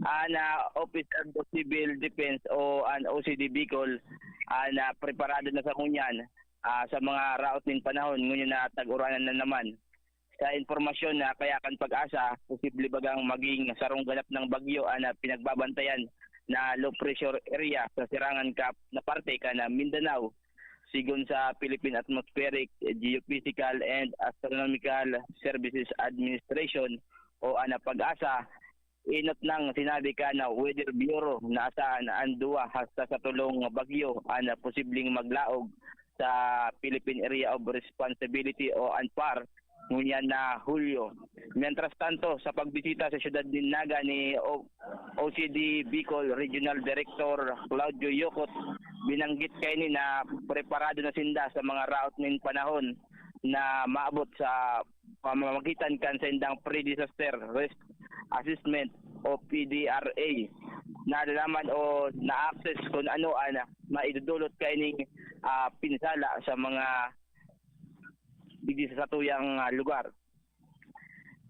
an, ah, Office of the Civil Defense o an O C D Bicol, an, ah, preparado na sa ngunyan, ah, sa mga raot nin panahon, ngunyan na tag-uranan na naman. Sa impormasyon na kaya kan PAGASA, posible bagang maging sarong ganap ng bagyo an, ah, pinagbabantayan na low pressure area sa sirangan kap na parte kan, ah, Mindanao. Sigon sa Philippine Atmospheric, Geophysical and Astronomical Services Administration o an PAGASA, inot nang sinabi kan Weather Bureau na asahan an duwa hasta sa tolong bagyo an posibleng maglaog sa Philippine Area of Responsibility o an PAR ngunyan na Hulyo. Mientras tanto, sa pagbisita sa siyudad nin Naga ni O-, O C D Bicol Regional Director Claudio Yocot, binanggit kaini na preparado na sinda sa mga raot nin panahon na maabot sa pamamagitan kan saindang Pre-Disaster Risk Assessment o P D R A. Nalalaman o na-access kun ano an maidudulot kaining, ah, pinsala sa mga digdi sa satuyang, ah, lugar.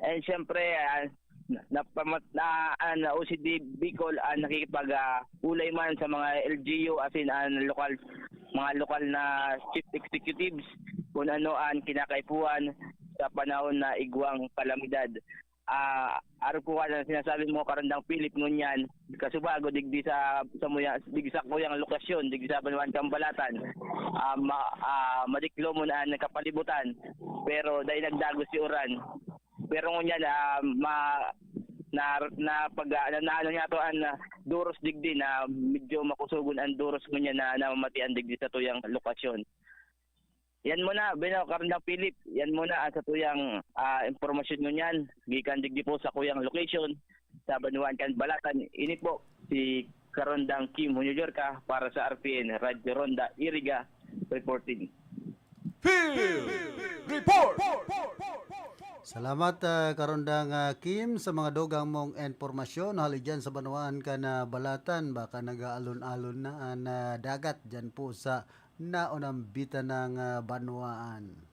And siyempre, ah, na, na, na, an O C D Bicol ang nakikipag, ah, ulay man sa mga L G U, asin an lokal, mga lokal na chief executives, kung ano an kinakaipuhan sa panahon na igwang kalamidad. Ah, arog ko kan sinasabi mo, Karandang Philip, ngunyan, kasubago, digdi sa, sa muya, digdi sa kuyang lokasyon, digdi sa banwaan Cambalatan, ah, ma-, ah, madiklomon an kapalibutan, pero dai nagdagos si uran. Pero ngunyan, ah, ma-, na, na pag, ah, na, na, ano niya to, an, ah, duros digdi na medyo makusugon an duros ngunyan na namamatian digdi sa tuyang lokasyon. Yan muna, Bino, Karandang Philip. Yan muna ang satuyang, ah, impormasyon ngunyan. Gikan digdi po sa kuyang location, sa banwaan Cambalatan. Ini po si Karandang Kim Hunyo Yorka para sa R P N Radyo Ronda Iriga reporting. Field Report! Salamat, ah, Karandang, ah, Kim, sa mga dugang mong impormasyon. Hali dyan sa banwaan Cambalatan, baka nag-aalon-alon na an, ah, dagat dyan po sa naunambitan ng, ah, banwaan.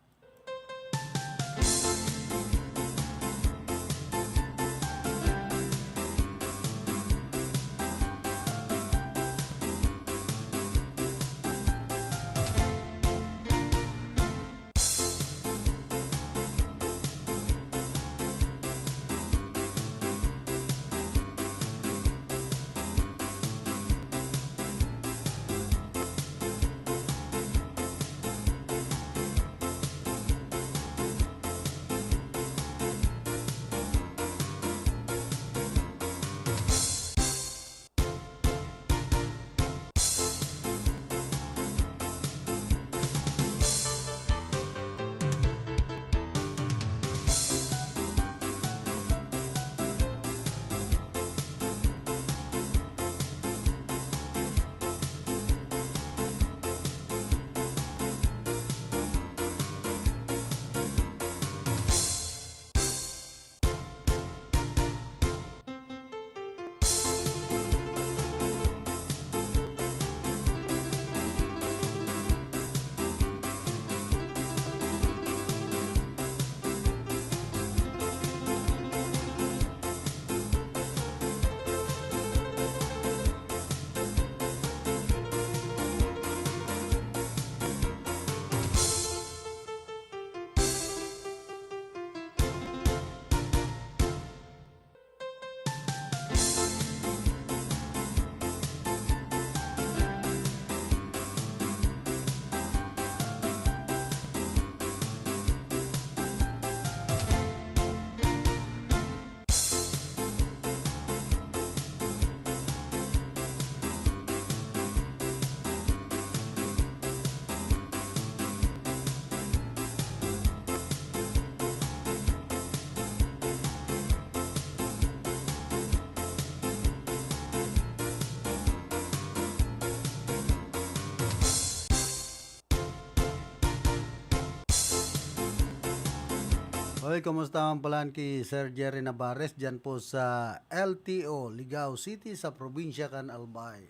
Hoy, kumusta man pala ki Sir Jerry Navarez dyan po sa L T O, Ligao City, sa probinsya kan Albay?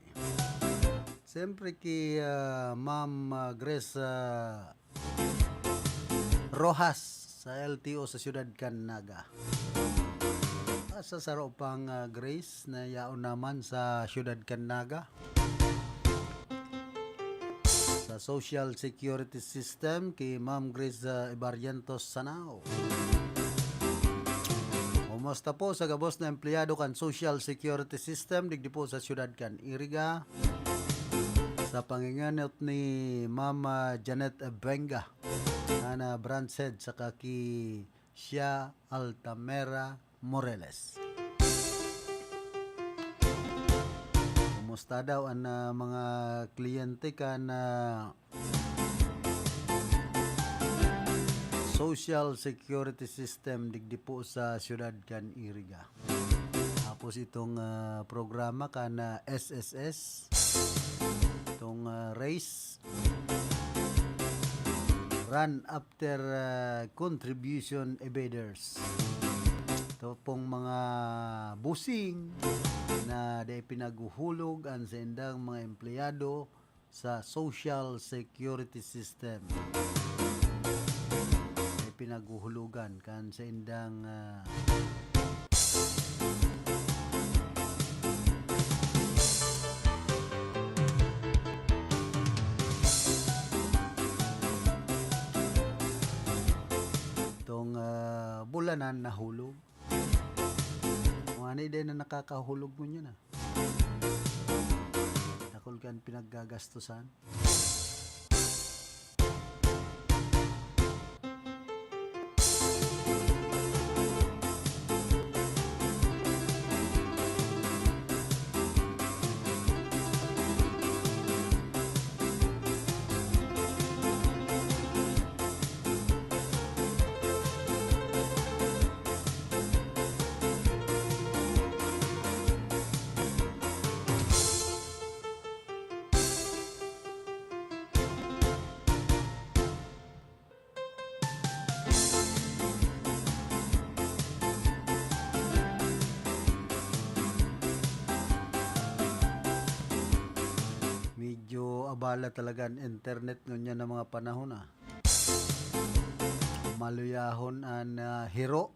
Siyempre ki, ah, Ma'am, ah, Grace, ah, Rojas. sa L T O sa siyudad kan Naga. Ah, sa saro pang, ah, Grace na yaon naman sa siyudad kan Naga. Sa Social Security System, ki Ma'am Grace, ah, Ibarrientos Sanao. Kumusta po sa gabos na empleyado kan Social Security System digdi po sa siyudad kan Iriga? Sa pangingenot ni Ma'am, ah, Janet Benga, na, na branch head, saka ki Shia Altamera Moreles. Kumusta daw an, ah, mga kliyente kan, ah, Social Security System digdi po sa siyudad kan Iriga? Tapos itong, ah, programa kan, ah, S S S, itong, ah, race, run after, ah, contribution evaders. Ito pong mga busing na dai pinaghuhulog an saindang mga empleyado sa Social Security System. Dai pinaghuhulugan kan saindang, ah, itong, ah, bulanan na hulog. Mga ni din na nakakahulog mo niya na. Dakul kan pinaggagastusan. Medyo abala talaga an internet ngunyan na mga panahon, ah. Maluyahon an, ah, hiro.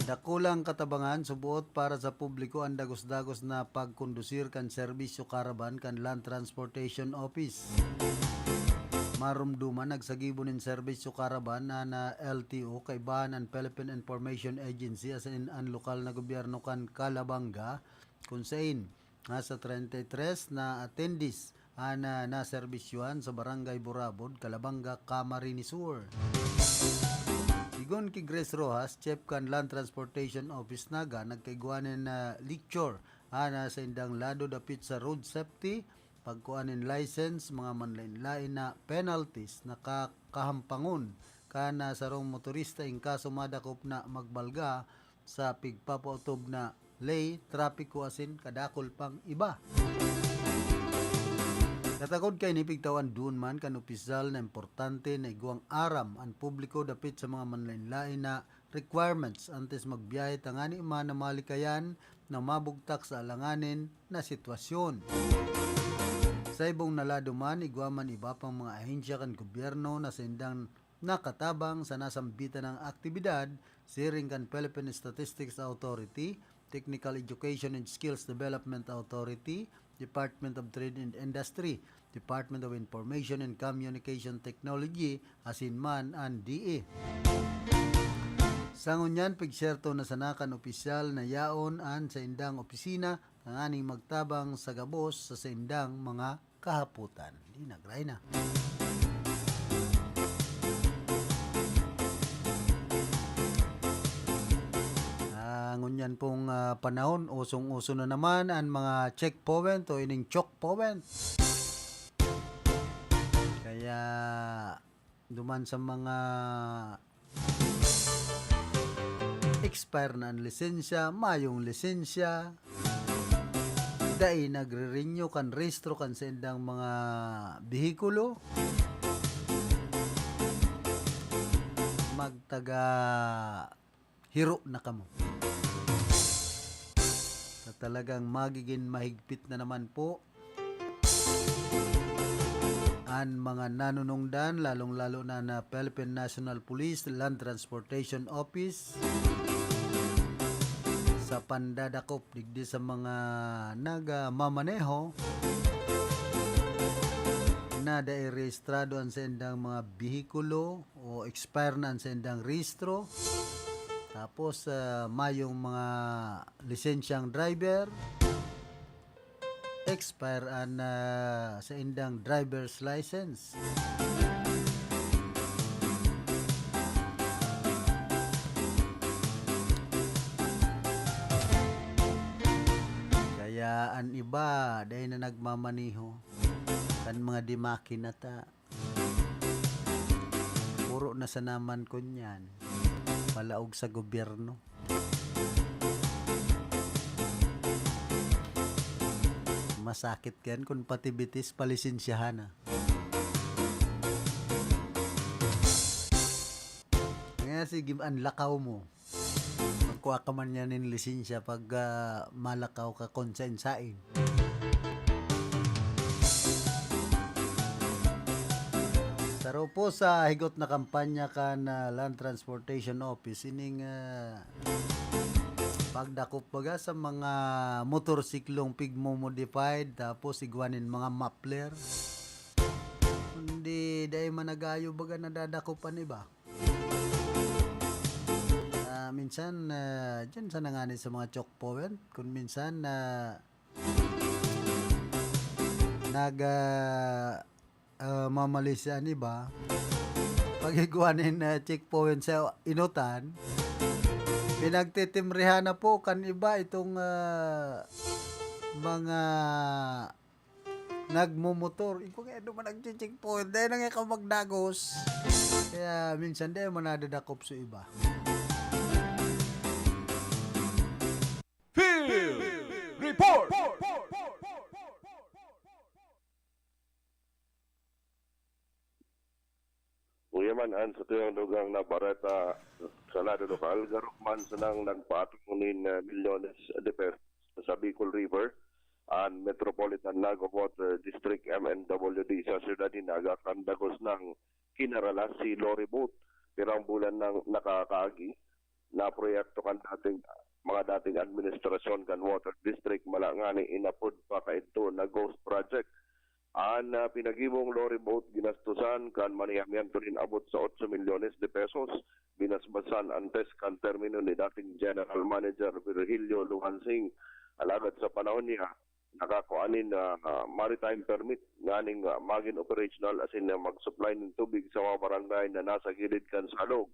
Dakulang katabangan, suboot para sa publiko an dagos-dagos na pagkondusir kan serbisyo caravan kan Land Transportation Office. Marumduman, nagsagibo nin serbisyo caravan na, na L T O, kaibahan an Philippine Information Agency asin an lokal na gobyerno kan Calabanga, kun sain nasa treinta y tres na attendees an, ah, naserbisyuhan sa Barangay Burabod, Calabanga, Camarines Sur. Sigon ki Grace Rojas, Chief kan Land Transportation Office Naga, nagkaigwa nin, ah, lecture an, ah, saindang lado dapit sa road safety, pagkua nin license, mga manlaen-laen na penalties na ka-, kahampangon kan, ah, sarong motorista in kaso madakop na magbalga sa pigpapautob na ley, trapiko asin kadakul pang iba. Katakod kaini, pigtawan duon man kan opisyal na importante na igwang aram an publiko dapit sa mga manlaen-laen na requirements antes magbiyahe, tangani man na malikayan na mabugtak sa alanganin na sitwasyon. Sa ibong na lado man, igwa man iba pang mga ahensya kan gobyerno na saindang nakatabang sa nasambitan na aktibidad, siring kan Philippine Statistics Authority, Technical Education and Skills Development Authority, Department of Trade and Industry, Department of Information and Communication Technology, asin man an D E. Sa ngunyan, pigserto na sana kan opisyal na yaon an saindang opisina tanganing magtabang sa gabos sa saindang mga kahapotan. Di, nagray na. Ah, ngunyan pong, ah, panahon, usong-uso na naman an mga check point o ining choke point. Kaya, duman sa mga expire na an lisensya, mayong lisensya, dai nagre-renew kan rehistro kan saindang mga behikulo, magtaga hiro na kamo. Sa talagang magigin mahigpit na naman po An mga nanunungdan, lalong-lalo na na Philippine National Police Land Transportation Office, sa pandadakop digdi sa mga nagmamaneho na dai rehistrado an saindang mga behikulo o expire na an saindang rehistro. Tapos, ah, mayong mga lisensyang driver, expire an, ah, saindang driver's license. Kaya an iba, dai na nagmamaneho kan mga di makina ta. Puro na sana man kunyan. Palaog sa gobyerno. Masakit yan kun pati bitis palisensyahan na. Kaya sige, an lakaw mo. Magkua ka man yan nin lisensya pag, ah, malakaw ka kun sain-sain. Saro po sa higot na kampanya kan, ah, Land Transportation Office, ining, ah, pagdakop baga sa mga motorsiklong pigmo-modified, tapos igwa nin mga muffler. Kundi dai man nag-ayo baga nadadakop an iba. Ah, minsan, ah, diyan sa nangani sa mga choke point, kun minsan, ah, nag, ah, ah, mamalis an iba, pag igwa nin, ah, checkpoint sa Inutan, pinagtitimrihan na po kan iba itong, ah, mga nagmomotor. Igwa nga, ano man nagche-checkpoint? Dai na nga ikaw magdagos. Kaya minsan dai man nadadakop sa iba. Field Report! Kuya man, an satuyang dugang na bareta sa lado lokal, garo man sanang nagpaatong nin, ah, milyones de pesos sa Bicol River, an Metropolitan Naga Water District, M N W D, sa siyudad nin Naga kan dagos nang kinaralas si lorry boat. Pirang bulan nang nakakaagi na proyekto kan dating, mga dating administrasyon kan Water District, mala ngani inapod pa kaidto na ghost project. An, ah, pinagibong lorry boat ginastosan kan manihamiento nin abot sa otso milyones de pesos. Binasbasan an test kan termino ni dating General Manager Virgilio Luhansing. Alagad sa panahon niya, nakakua nin, ah, ah, maritime permit nganing, ah, magin operational asin na mag-supply nin tubig sa mga barangay na nasa gilid kan salog.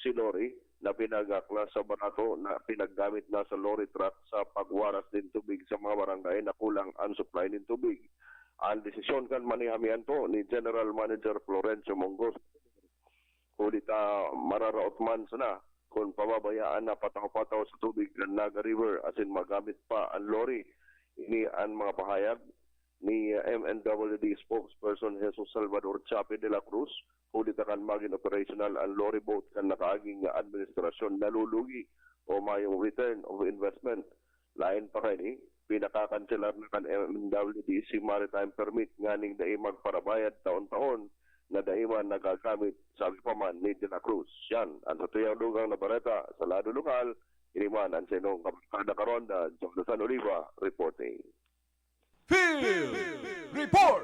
Si lorry na pinagaklas sa barato na pinaggamit na sa lorry truck sa pagwaras nin tubig sa mga barangay na kulang an supply nin tubig. An desisyon kan manihamiento ni General Manager Florencio Mongos, huli ta mararaot man sana kun pababayaan na pataw-pataw sa tubig kan Naga River asin magamit pa an lorry. Ini an mga pahayag ni, uh, M N W D spokesperson Jesus Salvador Chape de la Cruz, huli ta kan magin operational an lorry boat kan nakaaging nga administrasyon, nalulugi o mayong return of investment. Lain pa kaini, pinakakanselar na kan M N W D si maritime permit nganing dai magparabayad taon-taon na dai man nagagamit, sabi pa man ni De La Cruz. Yan an satuyang dugang na bareta sa lado lokal. Ini man an saindong kabarkada karonda, Jonathan Oliva, reporting. Field Report!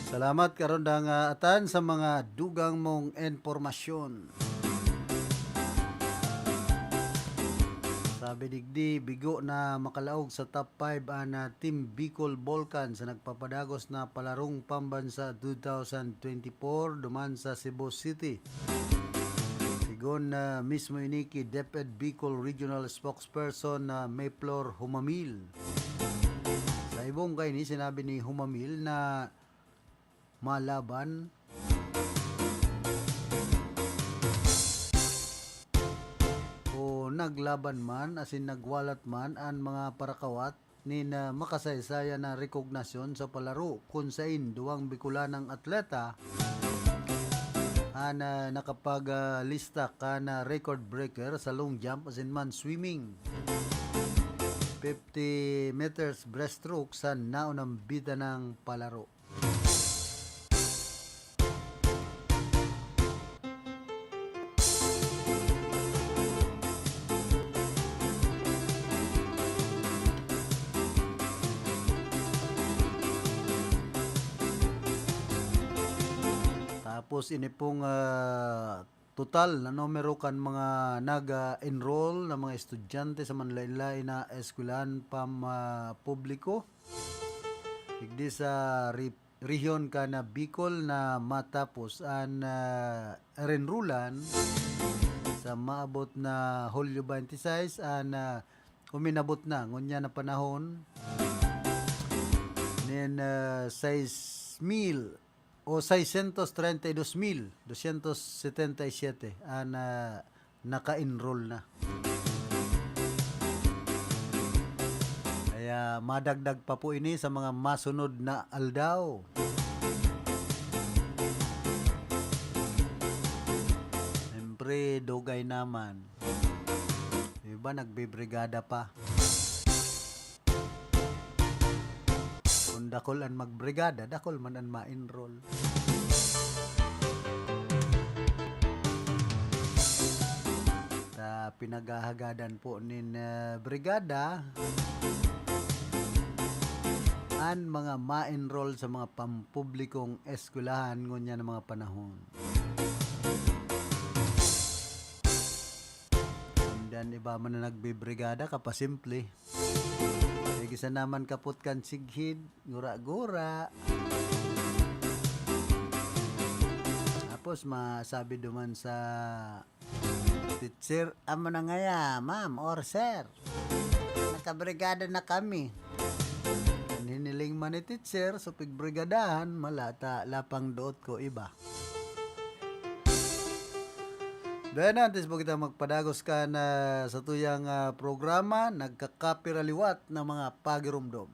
Salamat, karondang, ah, Atan, sa mga dugang mong impormasyon. Sabi digdi, bigo na makalaog sa top five an, ah, Team Bicol Volcan sa nagpapadagos na palarong pambansa two thousand twenty-four duman sa Cebu City. Sigon na mismo ini ki DepEd Bicol Regional Spokesperson na Mayflor Humamil. Sa ibong kaini, sinabi ni Humamil na malaban o naglaban man asin nagwalat man an mga parakawat nin, ah, makasaysayan na rekognasyon sa palaro, kun sain duwang Bicolanang atleta an, ah, nakapag, ah, lista kan, ah, record breaker sa long jump asin man swimming. fifty meters breaststroke sa naunang bida ng palaro. Tapos ini pong, ah, total na numero kan mga nag-enroll na mga estudyante sa manlain-lain na eskwelahan pam-, ah, publiko. Digdi sa re-, rehiyon kan Bicol na matapos an, ah, renrulan sa maabot na Hulyo twenty-six an, ah, uminabot na ngunyan na panahon nin, ah, sais mil o seiscientos treinta y dos mil doscientos setenta y siete an, ah, naka-enroll na. Kaya madagdag pa po ini sa mga masunod na aldaw. Siyempre, dugay naman. Yung iba, nagbibrigada pa. Kung dakul an magbrigada, dakul man an ma-enroll. Sa pinaghahagadan po nin, ah, brigada, an mga ma-enroll sa mga pampublikong eskwelahan ngunyan na mga panahon. Kundi an iba man na nagbibrigada, kapasimple. May gisa naman kapot kan sighid, gura-gura. Tapos masabi duman sa teacher, "Amo na ngaya, ma'am or sir. Nakabrigada na kami." An hiniling man ni teacher, so pigbrigadahan, malata, lapang doot ko iba. Then, antes po kita magpadagos kan satuyang, ah, programa, nagkakapiraliwat na mga pagiromdom.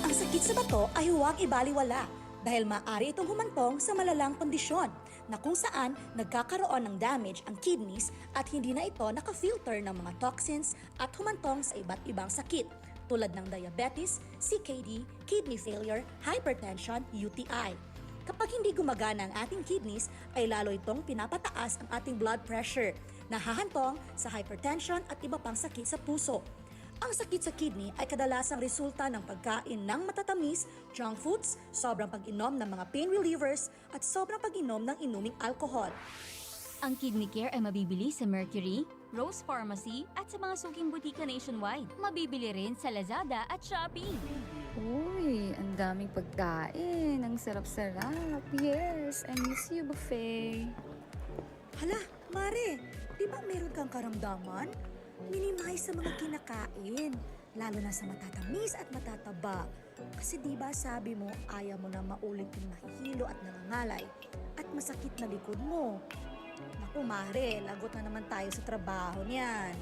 Ang sakit sa bato ay huwag ibaliwala dahil maaari itong humantong sa malalang kondisyon na kung saan nagkakaroon ng damage ang kidneys at hindi na ito naka-filter ng mga toxins at humantong sa iba't ibang sakit tulad ng diabetes, C K D, kidney failure, hypertension, U T I. Kapag hindi gumagana ang ating kidneys, ay lalo itong pinapataas ang ating blood pressure, nahahantong sa hypertension at iba pang sakit sa puso. Ang sakit sa kidney ay kadalasang resulta ng pagkain ng matatamis, junk foods, sobrang pag-inom ng mga pain relievers, at sobrang pag-inom ng inuming alkohol. Ang Kidney Care ay mabibili sa Mercury, Rose Pharmacy, at sa mga suking butika nationwide. Mabibili rin sa Lazada at Shopee. Uy, ang daming pagkain. Ang sarap-sarap. Yes, I miss you, buffet. Hala, Mare, di ba meron kang karamdaman? Minimize sa mga kinakain, lalo na sa matatamis at matataba. Kasi di ba sabi mo, ayaw mo na maulit yung mahihilo at nangangalay at masakit na likod mo. Naku, Mare, lagot na naman tayo sa trabaho niyan.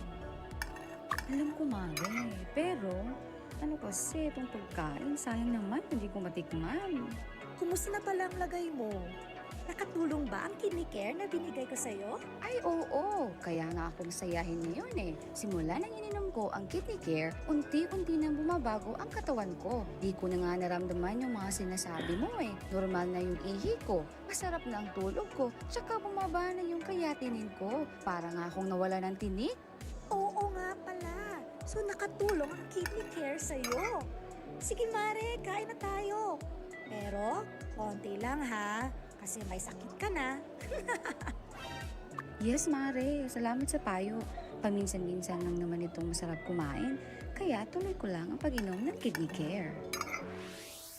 Alam ko, Mare, pero ano kasi itong pagkain? Sayang naman, hindi ko matikman. Kumusta na pala ang lagay mo? Nakatulong ba ang kidney care na binigay ko sa'yo? Ay, oo! Kaya nga ako masayahin ngayon eh. Simula nang ininom ko ang Kidney Care, unti-unti nang bumabago ang katawan ko. Di ko na nga naramdaman yung mga sinasabi mo eh. Normal na yung ihi ko, masarap na ang tulog ko, tsaka bumaba na yung creatinine ko. Para nga akong nawala ng tinik. Oo nga pala. So, nakatulong ang Kidney Care sa'yo. Sige, Mare, kain na tayo. Pero, konti lang ha, kasi may sakit ka na. Yes, Mare. Salamat sa payo. Paminsan-minsan lang naman itong masarap kumain, kaya tuloy ko lang ang pag-inom ng Kidney Care.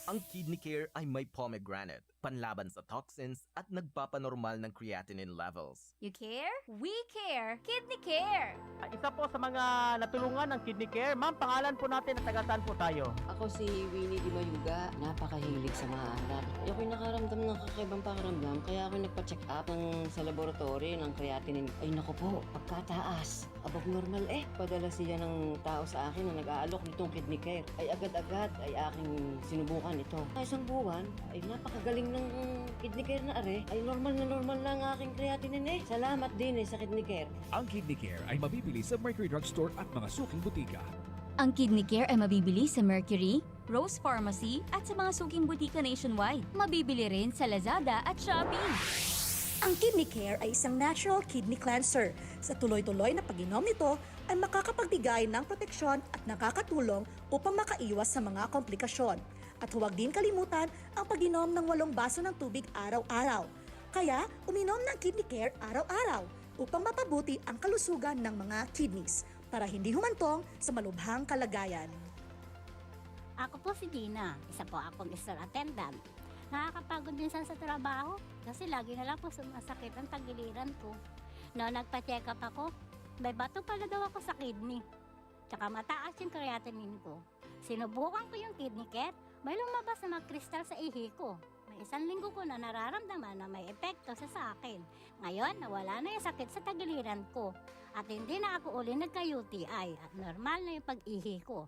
Ang Kidney Care ay may pomegranate, panlaban sa toxins at nagpapanormal ng creatinine levels. You care? We care! Kidney Care! Ah, isa po sa mga natulungan ng Kidney Care. Ma'am, pangalan po natin at taga saan po tayo? Ako si Winnie Di Mayuga. Napakahilig sa maalat. Ako'y nakaramdam ng kakaibang pakiramdam, kaya ako nagpa-check up ng, sa laboratory ng creatinine. Ay naku po, pagkataas. Abog normal eh. Padala siya ng tao sa akin na nag-aalok nitong Kidney Care. Ay agad-agad ay aking sinubukan ito. Sa isang buwan, ay napakagaling Ng Kidney Care na are, ay normal na normal na ang aking creatinine eh. Salamat din eh sa Kidney Care. Ang Kidney Care ay mabibili sa Mercury Drug Store at mga suking butika. Ang Kidney Care ay mabibili sa Mercury, Rose Pharmacy at sa mga suking butika nationwide. Mabibili rin sa Lazada at Shopee. Ang Kidney Care ay isang natural kidney cleanser. Sa tuloy-tuloy na pag-inom nito ay makakapagbigay ng proteksyon at nakakatulong upang makaiwas sa mga komplikasyon. At huwag din kalimutan ang pag-inom ng walong baso ng tubig araw-araw. Kaya, uminom ng Kidney Care araw-araw upang mapabuti ang kalusugan ng mga kidneys para hindi humantong sa malubhang kalagayan. Ako po si Dina, isa po akong store attendant. Nakakapagod minsan sa trabaho kasi lagi na lang po sumasakit ang tagiliran ko. No, nagpa-check up ako, may bato pala daw ako sa kidney. Tsaka mataas yung creatinine ko. Sinubukan ko yung kidney care, may lumabas na mga kristal sa ihi ko. May isang linggo ko na nararamdaman na may epekto sa sa akin. Ngayon, nawala na yung sakit sa tagiliran ko. At hindi na ako uli nagka-U T I at normal na yung pag-ihi ko.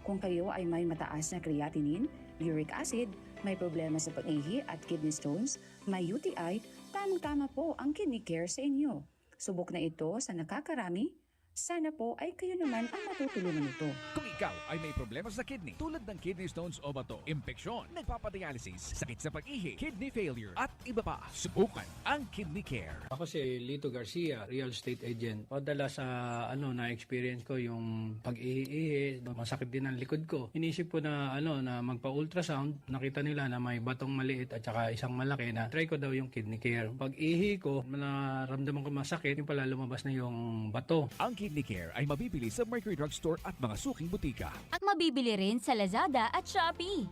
Kung kayo ay may mataas na creatinine, uric acid, may problema sa pag-ihi at kidney stones, may U T I, tamang-tama po ang Kidney Care sa inyo. Subok na ito sa nakakarami, sana po ay kayo naman ang matutulungan nito. Kung ikaw ay may problema sa kidney tulad ng kidney stones o bato, impeksyon, nagpapadialysis, sakit sa pag-ihi, kidney failure, at iba pa, subukan ang Kidney Care. Ako si Lito Garcia, real estate agent. Madalas sa ano na-experience ko yung pag-ihi-ihi, masakit din ang likod ko. Inisip ko na ano na magpa-ultrasound, nakita nila na may batong maliit at saka isang malaki na try ko daw yung Kidney Care. Pag ihi ko, naramdaman ko masakit, yung pala lumabas na yung bato. Ang Kidney Care ay mabibili sa Mercury Drug Store at mga suking butika. At mabibili rin sa Lazada at Shopee.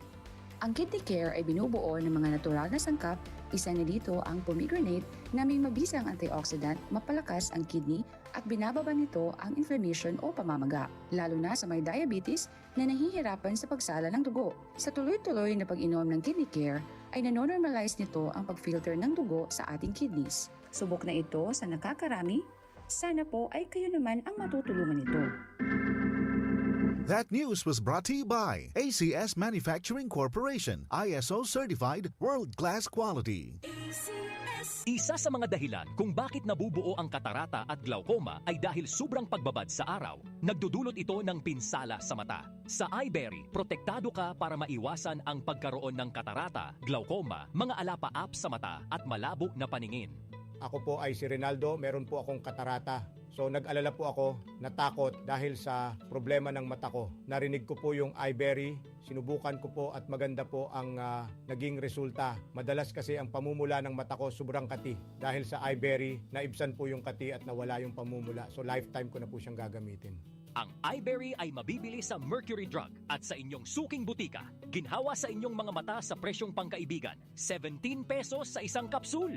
Ang Kidney Care ay binubuo ng mga natural na sangkap, isa na dito ang pomegranate na may mabisang antioxidant, mapalakas ang kidney at binababa nito ang inflammation o pamamaga, lalo na sa may diabetes na nahihirapan sa pagsala ng dugo. Sa tuloy-tuloy na pag-inom ng Kidney Care ay nanonormalize nito ang pag-filter ng dugo sa ating kidneys. Subok na ito sa nakakarami, sana po ay kayo naman ang matutulungan nito. That news was brought to you by A C S Manufacturing Corporation, I S O certified, world-class quality. Isa sa mga dahilan kung bakit nabubuo ang katarata at glaucoma ay dahil sobrang pagbabad sa araw. Nagdudulot ito ng pinsala sa mata. Sa iBerry, protektado ka para maiwasan ang pagkaroon ng katarata, glaucoma, mga alapaap sa mata at malabo na paningin. Ako po ay si Rinaldo, meron po akong katarata. So nag-alala po ako, natakot dahil sa problema ng mata ko. Narinig ko po yung iBerry, sinubukan ko po at maganda po ang ah, naging resulta. Madalas kasi ang pamumula ng mata ko sobrang kati. Dahil sa iBerry, naibsan po yung kati at nawala yung pamumula. So lifetime ko na po siyang gagamitin. Ang iBerry ay mabibili sa Mercury Drug at sa inyong suking butika. Ginhawa sa inyong mga mata sa presyong pangkaibigan, seventeen pesos sa isang kapsul.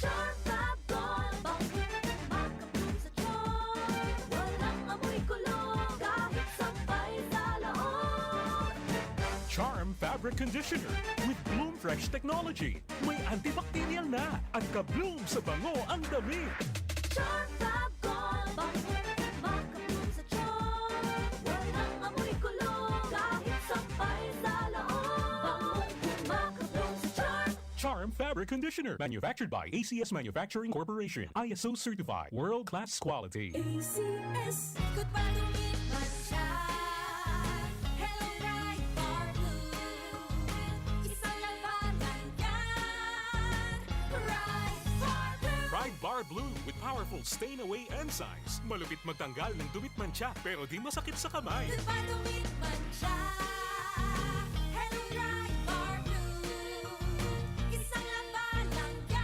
Charm Fab Gold, bangkong makabloom sa charm. Walang amoy kulog kahit sampay sa loob. Charm Fabric Conditioner with Bloom Fresh Technology. May antibacterial na at ka-bloom sa bango ang damit. Charm Fab Gold, bangkong makabloom sa charm. Walang amoy kulog kahit sampay sa loob. Bangkong makabloom sa charm. Charm Fabric Conditioner, manufactured by A C S Manufacturing Corporation, I S O certified, world class quality. A C S. Ikot pa, dumit, mantsa. Hello, Pride Bar Blue. Isang labanan yan. Pride Bar Blue. Pride Bar Blue with powerful stain away enzymes. Malupit magtanggal ng dumit, mantsa, pero di masakit sa kamay. Ikot pa, dumit, mantsa. Hello, Pride Bar Blue. Isang labanan yan.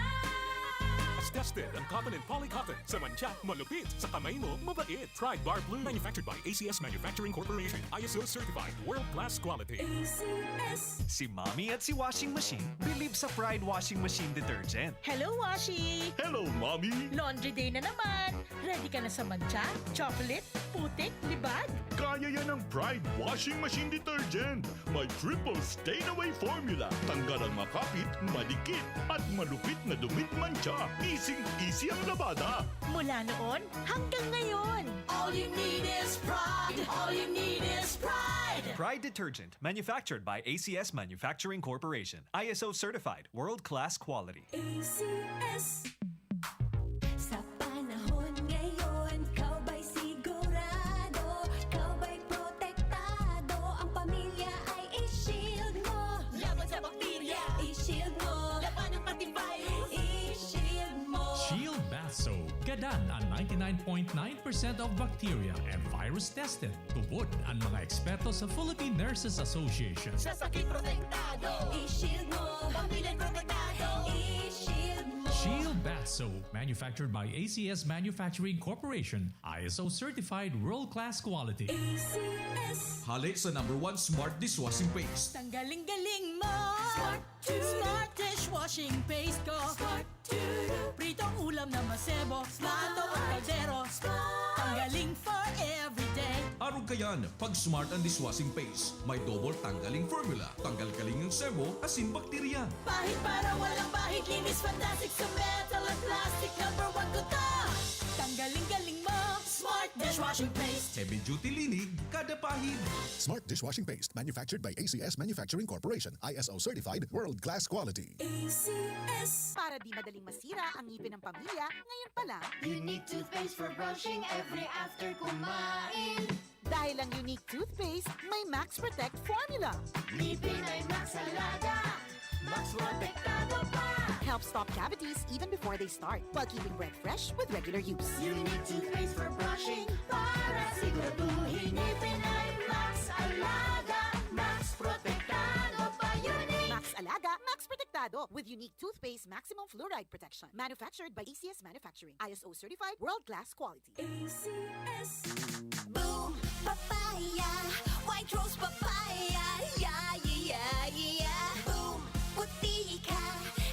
Tested ang cotton and polycotton. Sa mantsa, malupit. Sa kamay mo, mabait. Pride Bar Blue. Manufactured by A C S Manufacturing Corporation. I S O certified. World class quality. A C S. Si Mommy at si Washing Machine believe sa Pride Washing Machine Detergent. Hello, Washi! Hello, Mommy! Laundry day na naman! Ready ka na sa mantsa, chocolate, putik, libag? Kaya yan ng Pride Washing Machine Detergent. May triple stain away formula. Tanggal ang makapit, madikit, at malupit na dumit, mantsa. Easy-easy ang labada. Mula noon hanggang ngayon. All you need is pride. All you need is pride. Pride detergent, manufactured by A C S Manufacturing Corporation, I S O certified, world-class quality. A C S. Sa panahon ngayon, ikaw ba'y sigurado? Ikaw ba'y protektado? Ang pamilya ay i-shield mo. Laban sa bakterya, i-shield mo. Laban ng pati virus, i-shield mo. Shield Bath Soap. Gadan ang ninety-nine point nine percent of bacteria and virus tested. Tubod ang mga eksperto sa Philippine Nurses Association. Sa sakit protektado, i-shield mo. Pamilya protektado, i-shield mo. Shield Bath Soap, manufactured by A C S Manufacturing Corporation, I S O certified world-class quality. A C S. Hale sa number one smart dishwashing paste. Tanggaling galing mo. Smart, smart dishwashing paste ko. Smart, pritong ulam na masebo. Smart ang kaldero. Tanggaling for everyday. Arog kayan, pag smart ang dishwashing paste, may double tanggaling formula. Tanggal kaling ang sebo, asin bakterya. Pahid para walang bahid. Linis fantastic sa metal at plastic. Number one ko to. Tanggaling galing mo. Smart dishwashing paste. Heavy duty linig, kada pahid. Smart dishwashing paste, manufactured by A C S Manufacturing Corporation, I S O certified, world-class quality. A C S. Para di madaling masira ang ngipin ng pamilya, ngayon pa lang. Unique toothpaste for brushing every after kumain. Dahil ang Unique Toothpaste may Max Protect Formula. Ngipin ay Max Alaga. Max Protektado pa. Helps stop cavities even before they start, while keeping breath fresh with regular use. Unique toothpaste for brushing. Para siguraduhin ngipin ay Max Alaga. Max Protektado pa. Unique. Max Alaga, Max Protektado with Unique Toothpaste Maximum Fluoride Protection. Manufactured by A C S Manufacturing. I S O certified, world-class quality. A C S. Boom! Papaya! White Rose Papaya! Yeah, yeah, yeah, yeah, yeah! Boom! Puti ka!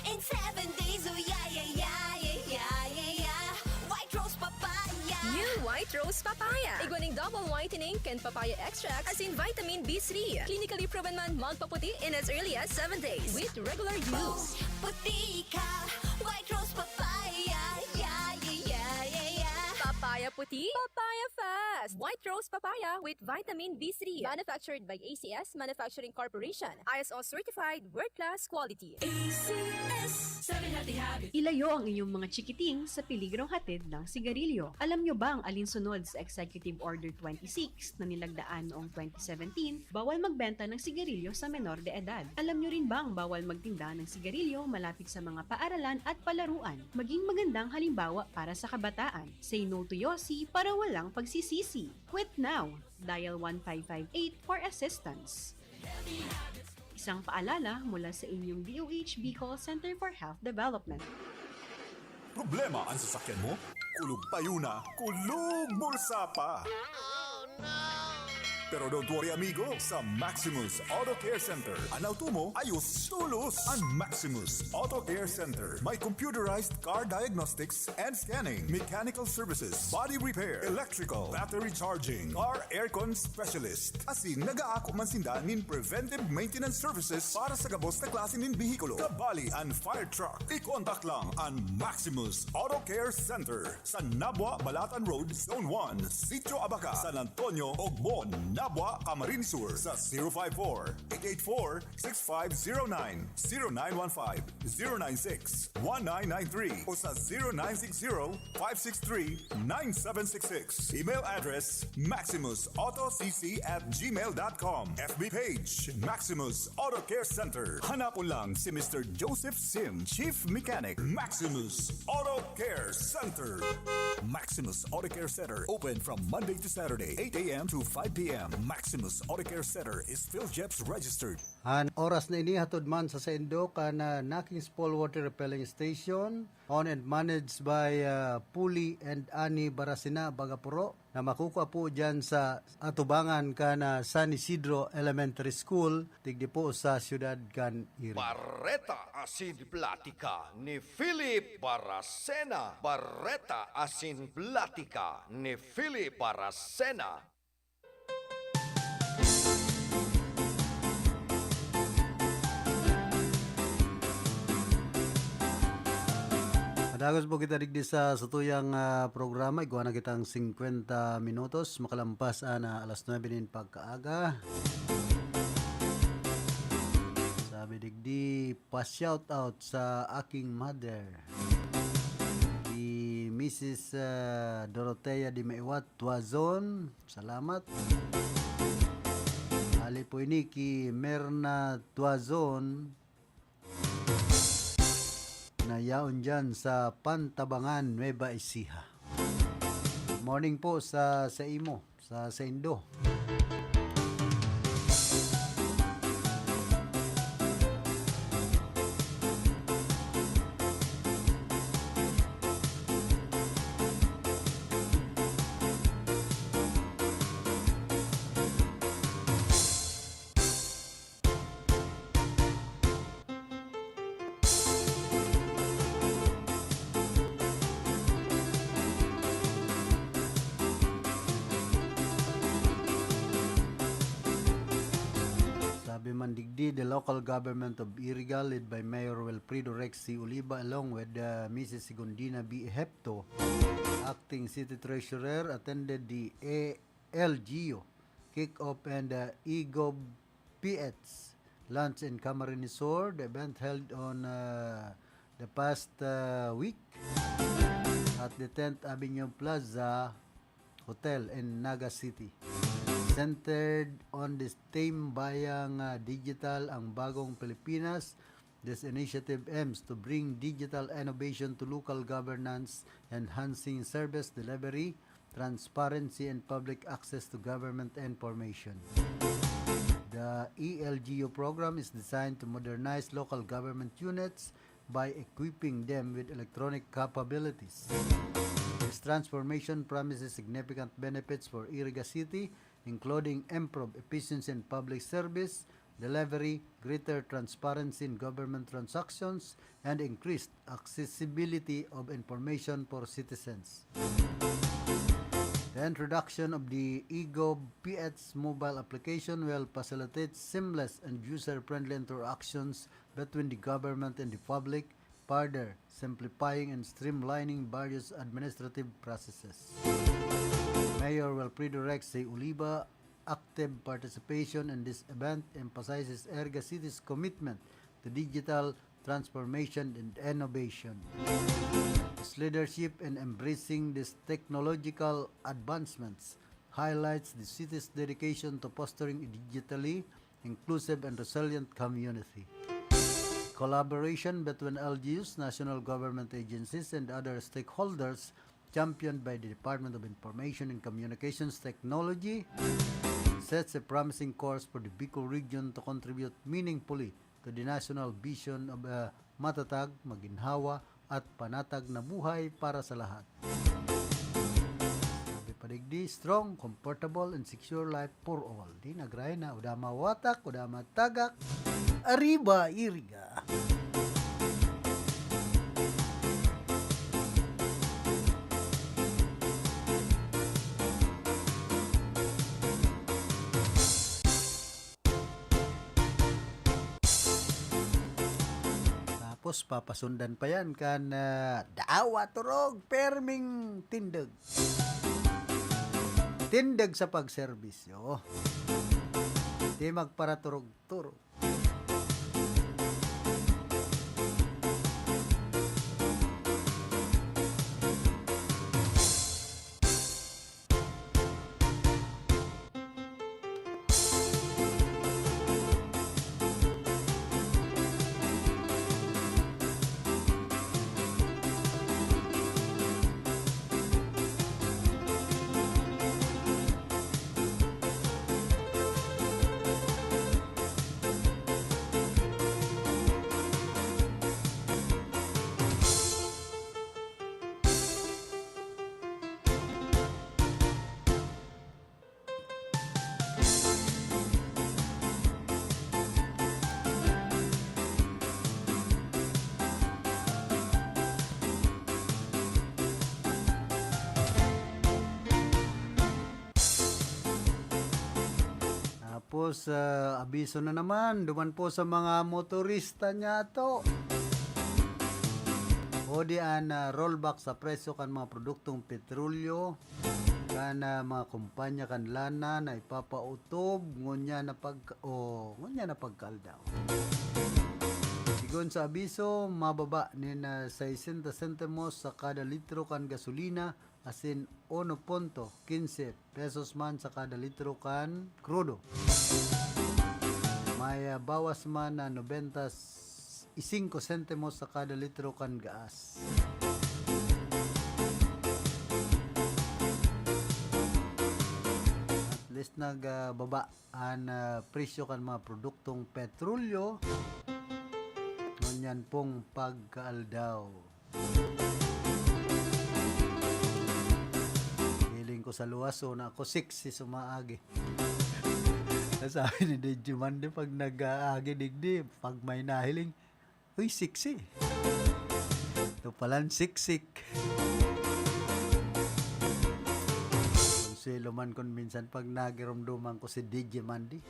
In seven days, oh yeah, yeah, yeah, yeah, yeah, yeah, yeah! White Rose Papaya! New White Rose Papaya. Igwa ning double whitening kan papaya extract asin vitamin B three. Clinically proven man magpaputi in as early as seven days with regular use. Puti ka! White Rose Papaya! Yeah, yeah, yeah, yeah, yeah! Papaya puti, papaya fast. White Rose Papaya with vitamin B three. Manufactured by A C S Manufacturing Corporation. I S O certified, world-class quality. A C S. Seven Healthy Habits. Ilayo ang inyong mga chikiting sa peligrong hatid ng sigarilyo. Alam nyo ba ang alinsunod sa Executive Order twenty-six na nilagdaan noong twenty seventeen? Bawal magbenta ng sigarilyo sa menor de edad. Alam nyo rin ba ang bawal magtinda ng sigarilyo malapit sa mga paaralan at palaruan? Maging magandang halimbawa para sa kabataan. Say no to yosi para walang pagsisisi. Quit now! Dial one five five eight for assistance. Isang paalala mula sa inyong D O H Bicol Center for Health Development. Problema ang sasakyan mo? Kulog payo na, kulog bulsa pa! Pero don't worry amigo, sa Maximus Auto Care Center, an auto mo ayos tulos! An Maximus Auto Care Center may computerized car diagnostics and scanning, mechanical services, body repair, electrical, battery charging, car aircon specialist. Asin nagaako man sinda nin preventive maintenance services para sa gabos na klase nin behikulo, kabali an fire truck. I-contact lang an Maximus Auto Care Center sa Nabua, Balatan Road, Zone one, Sitio Abaca, San Antonio, Ogbon, Nabua, Camarines Sur sa zero five four, eight eight four, six five zero nine, zero nine one five, zero nine six, one nine nine three o sa zero nine six zero, five six three, nine seven six six. Email address, maximus auto c c at gmail dot com. F B page, Maximus Auto Care Center. Hanapon lang si Mister Joseph Sim, Chief Mechanic, Maximus Auto Care Center. Maximus Auto Care Center, open from Monday to Saturday, eight a m to five p m. Maximus Auto Care Center is PhilGEPS registered. An oras na ini hatod man sa saindo kan, ah, Naking's Paul Water Repelling Station, owned and managed by, ah, Puli and Ani Barasina, Bagapuro, na makukua po diyan sa atubangan kan, ah, San Isidro Elementary School, digdi po sa siyudad kan Irin. Bareta asin Platika ni Philip Baracena. Bareta asin Platika ni Philip Baracena. Dagos po kita digdi sa satuyang, ah, programa. Igwa na kitang singkwenta minutos. Makalampas ana alas nuebe nin pagkaaga. Sabi digdi, pa-shoutout sa aking mother. Si Missus, ah, Dorothea de Maiwat Tuazon. Salamat. Ali po ini ki Merna Tuazon. Na yaon dyan sa Pantabangan, Nueva Ecija. Morning po sa, sa imo, sa, sa indo. Sabi man digdi, the local government of Iriga, led by Mayor Wilfredo Rex C. Oliva, along with, uh, Missus Segundina B. Hepto, acting city treasurer, attended the A L G U kick-off and, uh, E G O B P H launch in Camarines Sur. The event held on, uh, the past, uh, week at the tenth Avenue Plaza Hotel in Naga City. Centered on this theme, Bayang, uh, Digital, ang Bagong Pilipinas, this initiative aims to bring digital innovation to local governance, enhancing service delivery, transparency, and public access to government information. The E L G U program is designed to modernize local government units by equipping them with electronic capabilities. This transformation promises significant benefits for Iriga City, including improved efficiency in public service delivery, greater transparency in government transactions, and increased accessibility of information for citizens. The introduction of the E G O B P H mobile application will facilitate seamless and user-friendly interactions between the government and the public, further simplifying and streamlining various administrative processes. Mayor Wilfredo Rex C. Oliva active participation in this event emphasizes Iriga City's commitment to digital transformation and innovation. His leadership in embracing these technological advancements highlights the city's dedication to fostering a digitally inclusive and resilient community. Collaboration between L G Us, national government agencies, and other stakeholders, championed by the Department of Information and Communications Technology, sets a promising course for the Bicol region to contribute meaningfully to the national vision of a matatag, maginhawa, at panatag na buhay para sa lahat. Sabi pa digdi, strong, comfortable, and secure life for all. Di nagrahay na, uda mawatak, uda matagak. Arriba, Iriga! Tapos papasundan pa yan kan, ah, dawa turog, perming tindog. Tindog sa pagserbisyo. Di magparaturog-turog. Tapos, ah, abiso na naman, duman po sa mga motorista niyato. O di an, ah, rollback sa presyo kan mga produktong petrolyo kan, ah, mga kumpanya kan lana na ipapautob ngunyan na pag-, o ngunyan na pagkaaldaw. Sigon sa abiso, mababa nin, ah, sesenta sentimos sa kada litro kan gasolina asin uno punto quince pesos man sa kada litro kan krudo. May, ah, bawas man na nobenta y cinco sentimos sa kada litro kan gaas. At least nag, ah, baba an, ah, presyo kan mga produktong petrolyo ngunyan pong pagkaaldaw. Hiling ko sa luwas, so na ako sexy sumaagi. Sabi ni Digimon, di, pag nag-aagi digdi, pag may nahiling, "Uy, sexy." Ito palan siksik. Konsuelo man kun minsan pag nagirumduman ko si D J Mandy.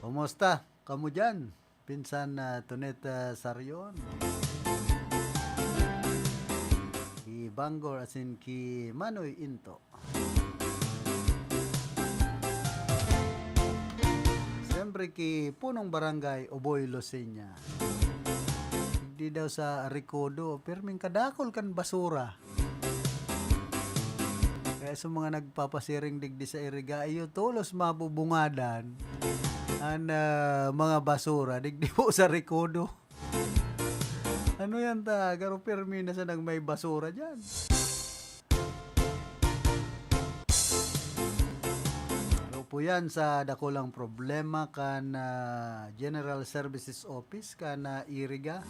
Kumusta kamo diyan? Pinsan, ah, Tonet, ah, Sarion. Ki Bangor asin ki Manoy Into. Siyempre, ki Punong Barangay Uboy Luciña. Digdi daw sa Recodo, pirming kadakol kan basura. Kaya sa mga nagpapasiring digdi sa Iriga, iyo tolos mabubungadan an, ah, mga basura digdi po sa Recodo. Ano yan ta? Garo pirmi na sa nagmay basura dyan. Garo po yan sa dakulang problema kan, ah, General Services Office kan, ah, Iriga.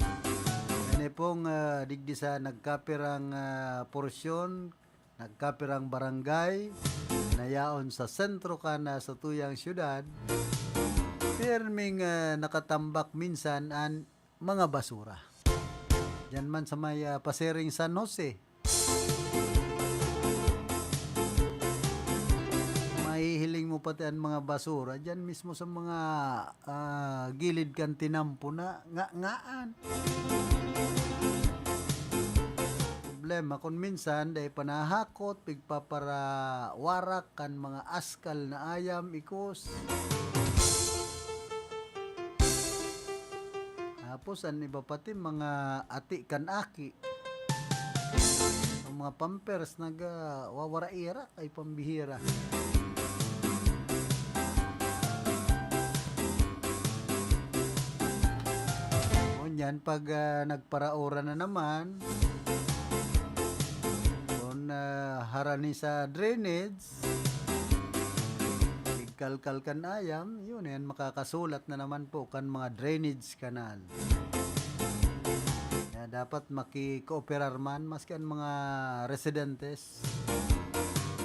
Yan eh pong, ah, digdi sa nagkapirang, ah, porsyon, nagkapirang barangay na yaon sa sentro kan, ah, satuyang syudad. Pirming, ah, nakatambak minsan an mga basura. Diyan man sa may, ah, pasiring San Jose. Mahihiling mo pati an mga basura diyan mismo sa mga, ah, gilid kan tinampo na nga-ngaan. Problema kun minsan dai pa nahakot, pigpaparawarak kan mga askal na ayam, ikos. Tapos an iba pati mga ati kan aki. Ang mga pampers nagwawara-irak ay pambihira. Ngunyan pag, ah, nagparaoran na naman, kun, ah, harani sa drainage, kalkal kan ayam, yun, yan, makakasulat na naman po kan mga drainage canal. Kaya dapat makikooperar man, maski ang mga residentes.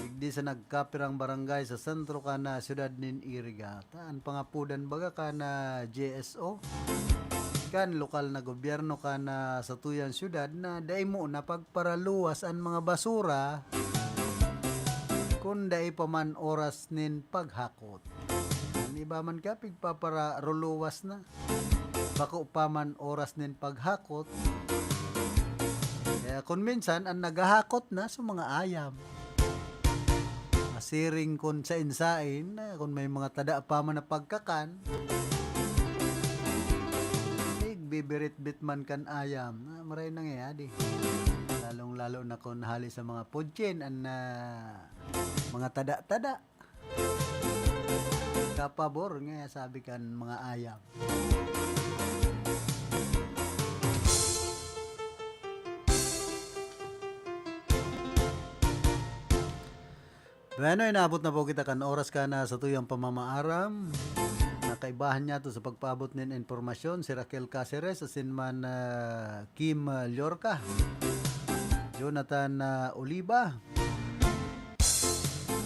Digdi sa nagkapirang barangay sa sentro kan, ah, siyudad nin Iriga. Ta, an pangapudan baga kan, ah, G S O. Kan lokal na gobyerno kan, ah, satuyang siyudad na dai mo na pagparaluwas an mga basura kun dai pa man oras nin paghakot. An iba man kaya pigpapararuluwas na. Bako pa man oras nin paghakot. Kaya kun minsan, an naghahakot na sa mga ayam. Masiring kun sain-sain, na kun may mga tada pa man na pagkakan, igbibirit-bit man kan ayam. Ah, maray nangyayari. Lalong-lalo na kun hali sa mga food chain, an, ah, mga tada-tada. Kapabor nga sabi kan mga ayam. Bueno, inabot na po kita kan oras kan satuyang pamamaaram. Nakaibahan niya to sa pagpaabot nin impormasyon si Raquel Caceres asin man, ah, Kim, ah, Llorca, Jonathan, ah, Oliva.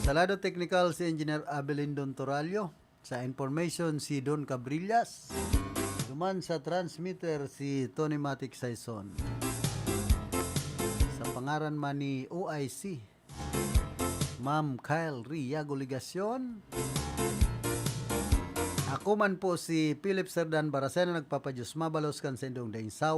Sa lado teknikal, si Engineer Abelindon Torallo. Sa information, si Don Cabrillas. Duman sa transmitter, si Tony Matic Saison. Sa pangaran man ni O I C, Ma'am Kyle Riago Legacion. Ako man po si Philip Serdan Baracena, nagpapadiyos mabalos kan saindong daing sawa.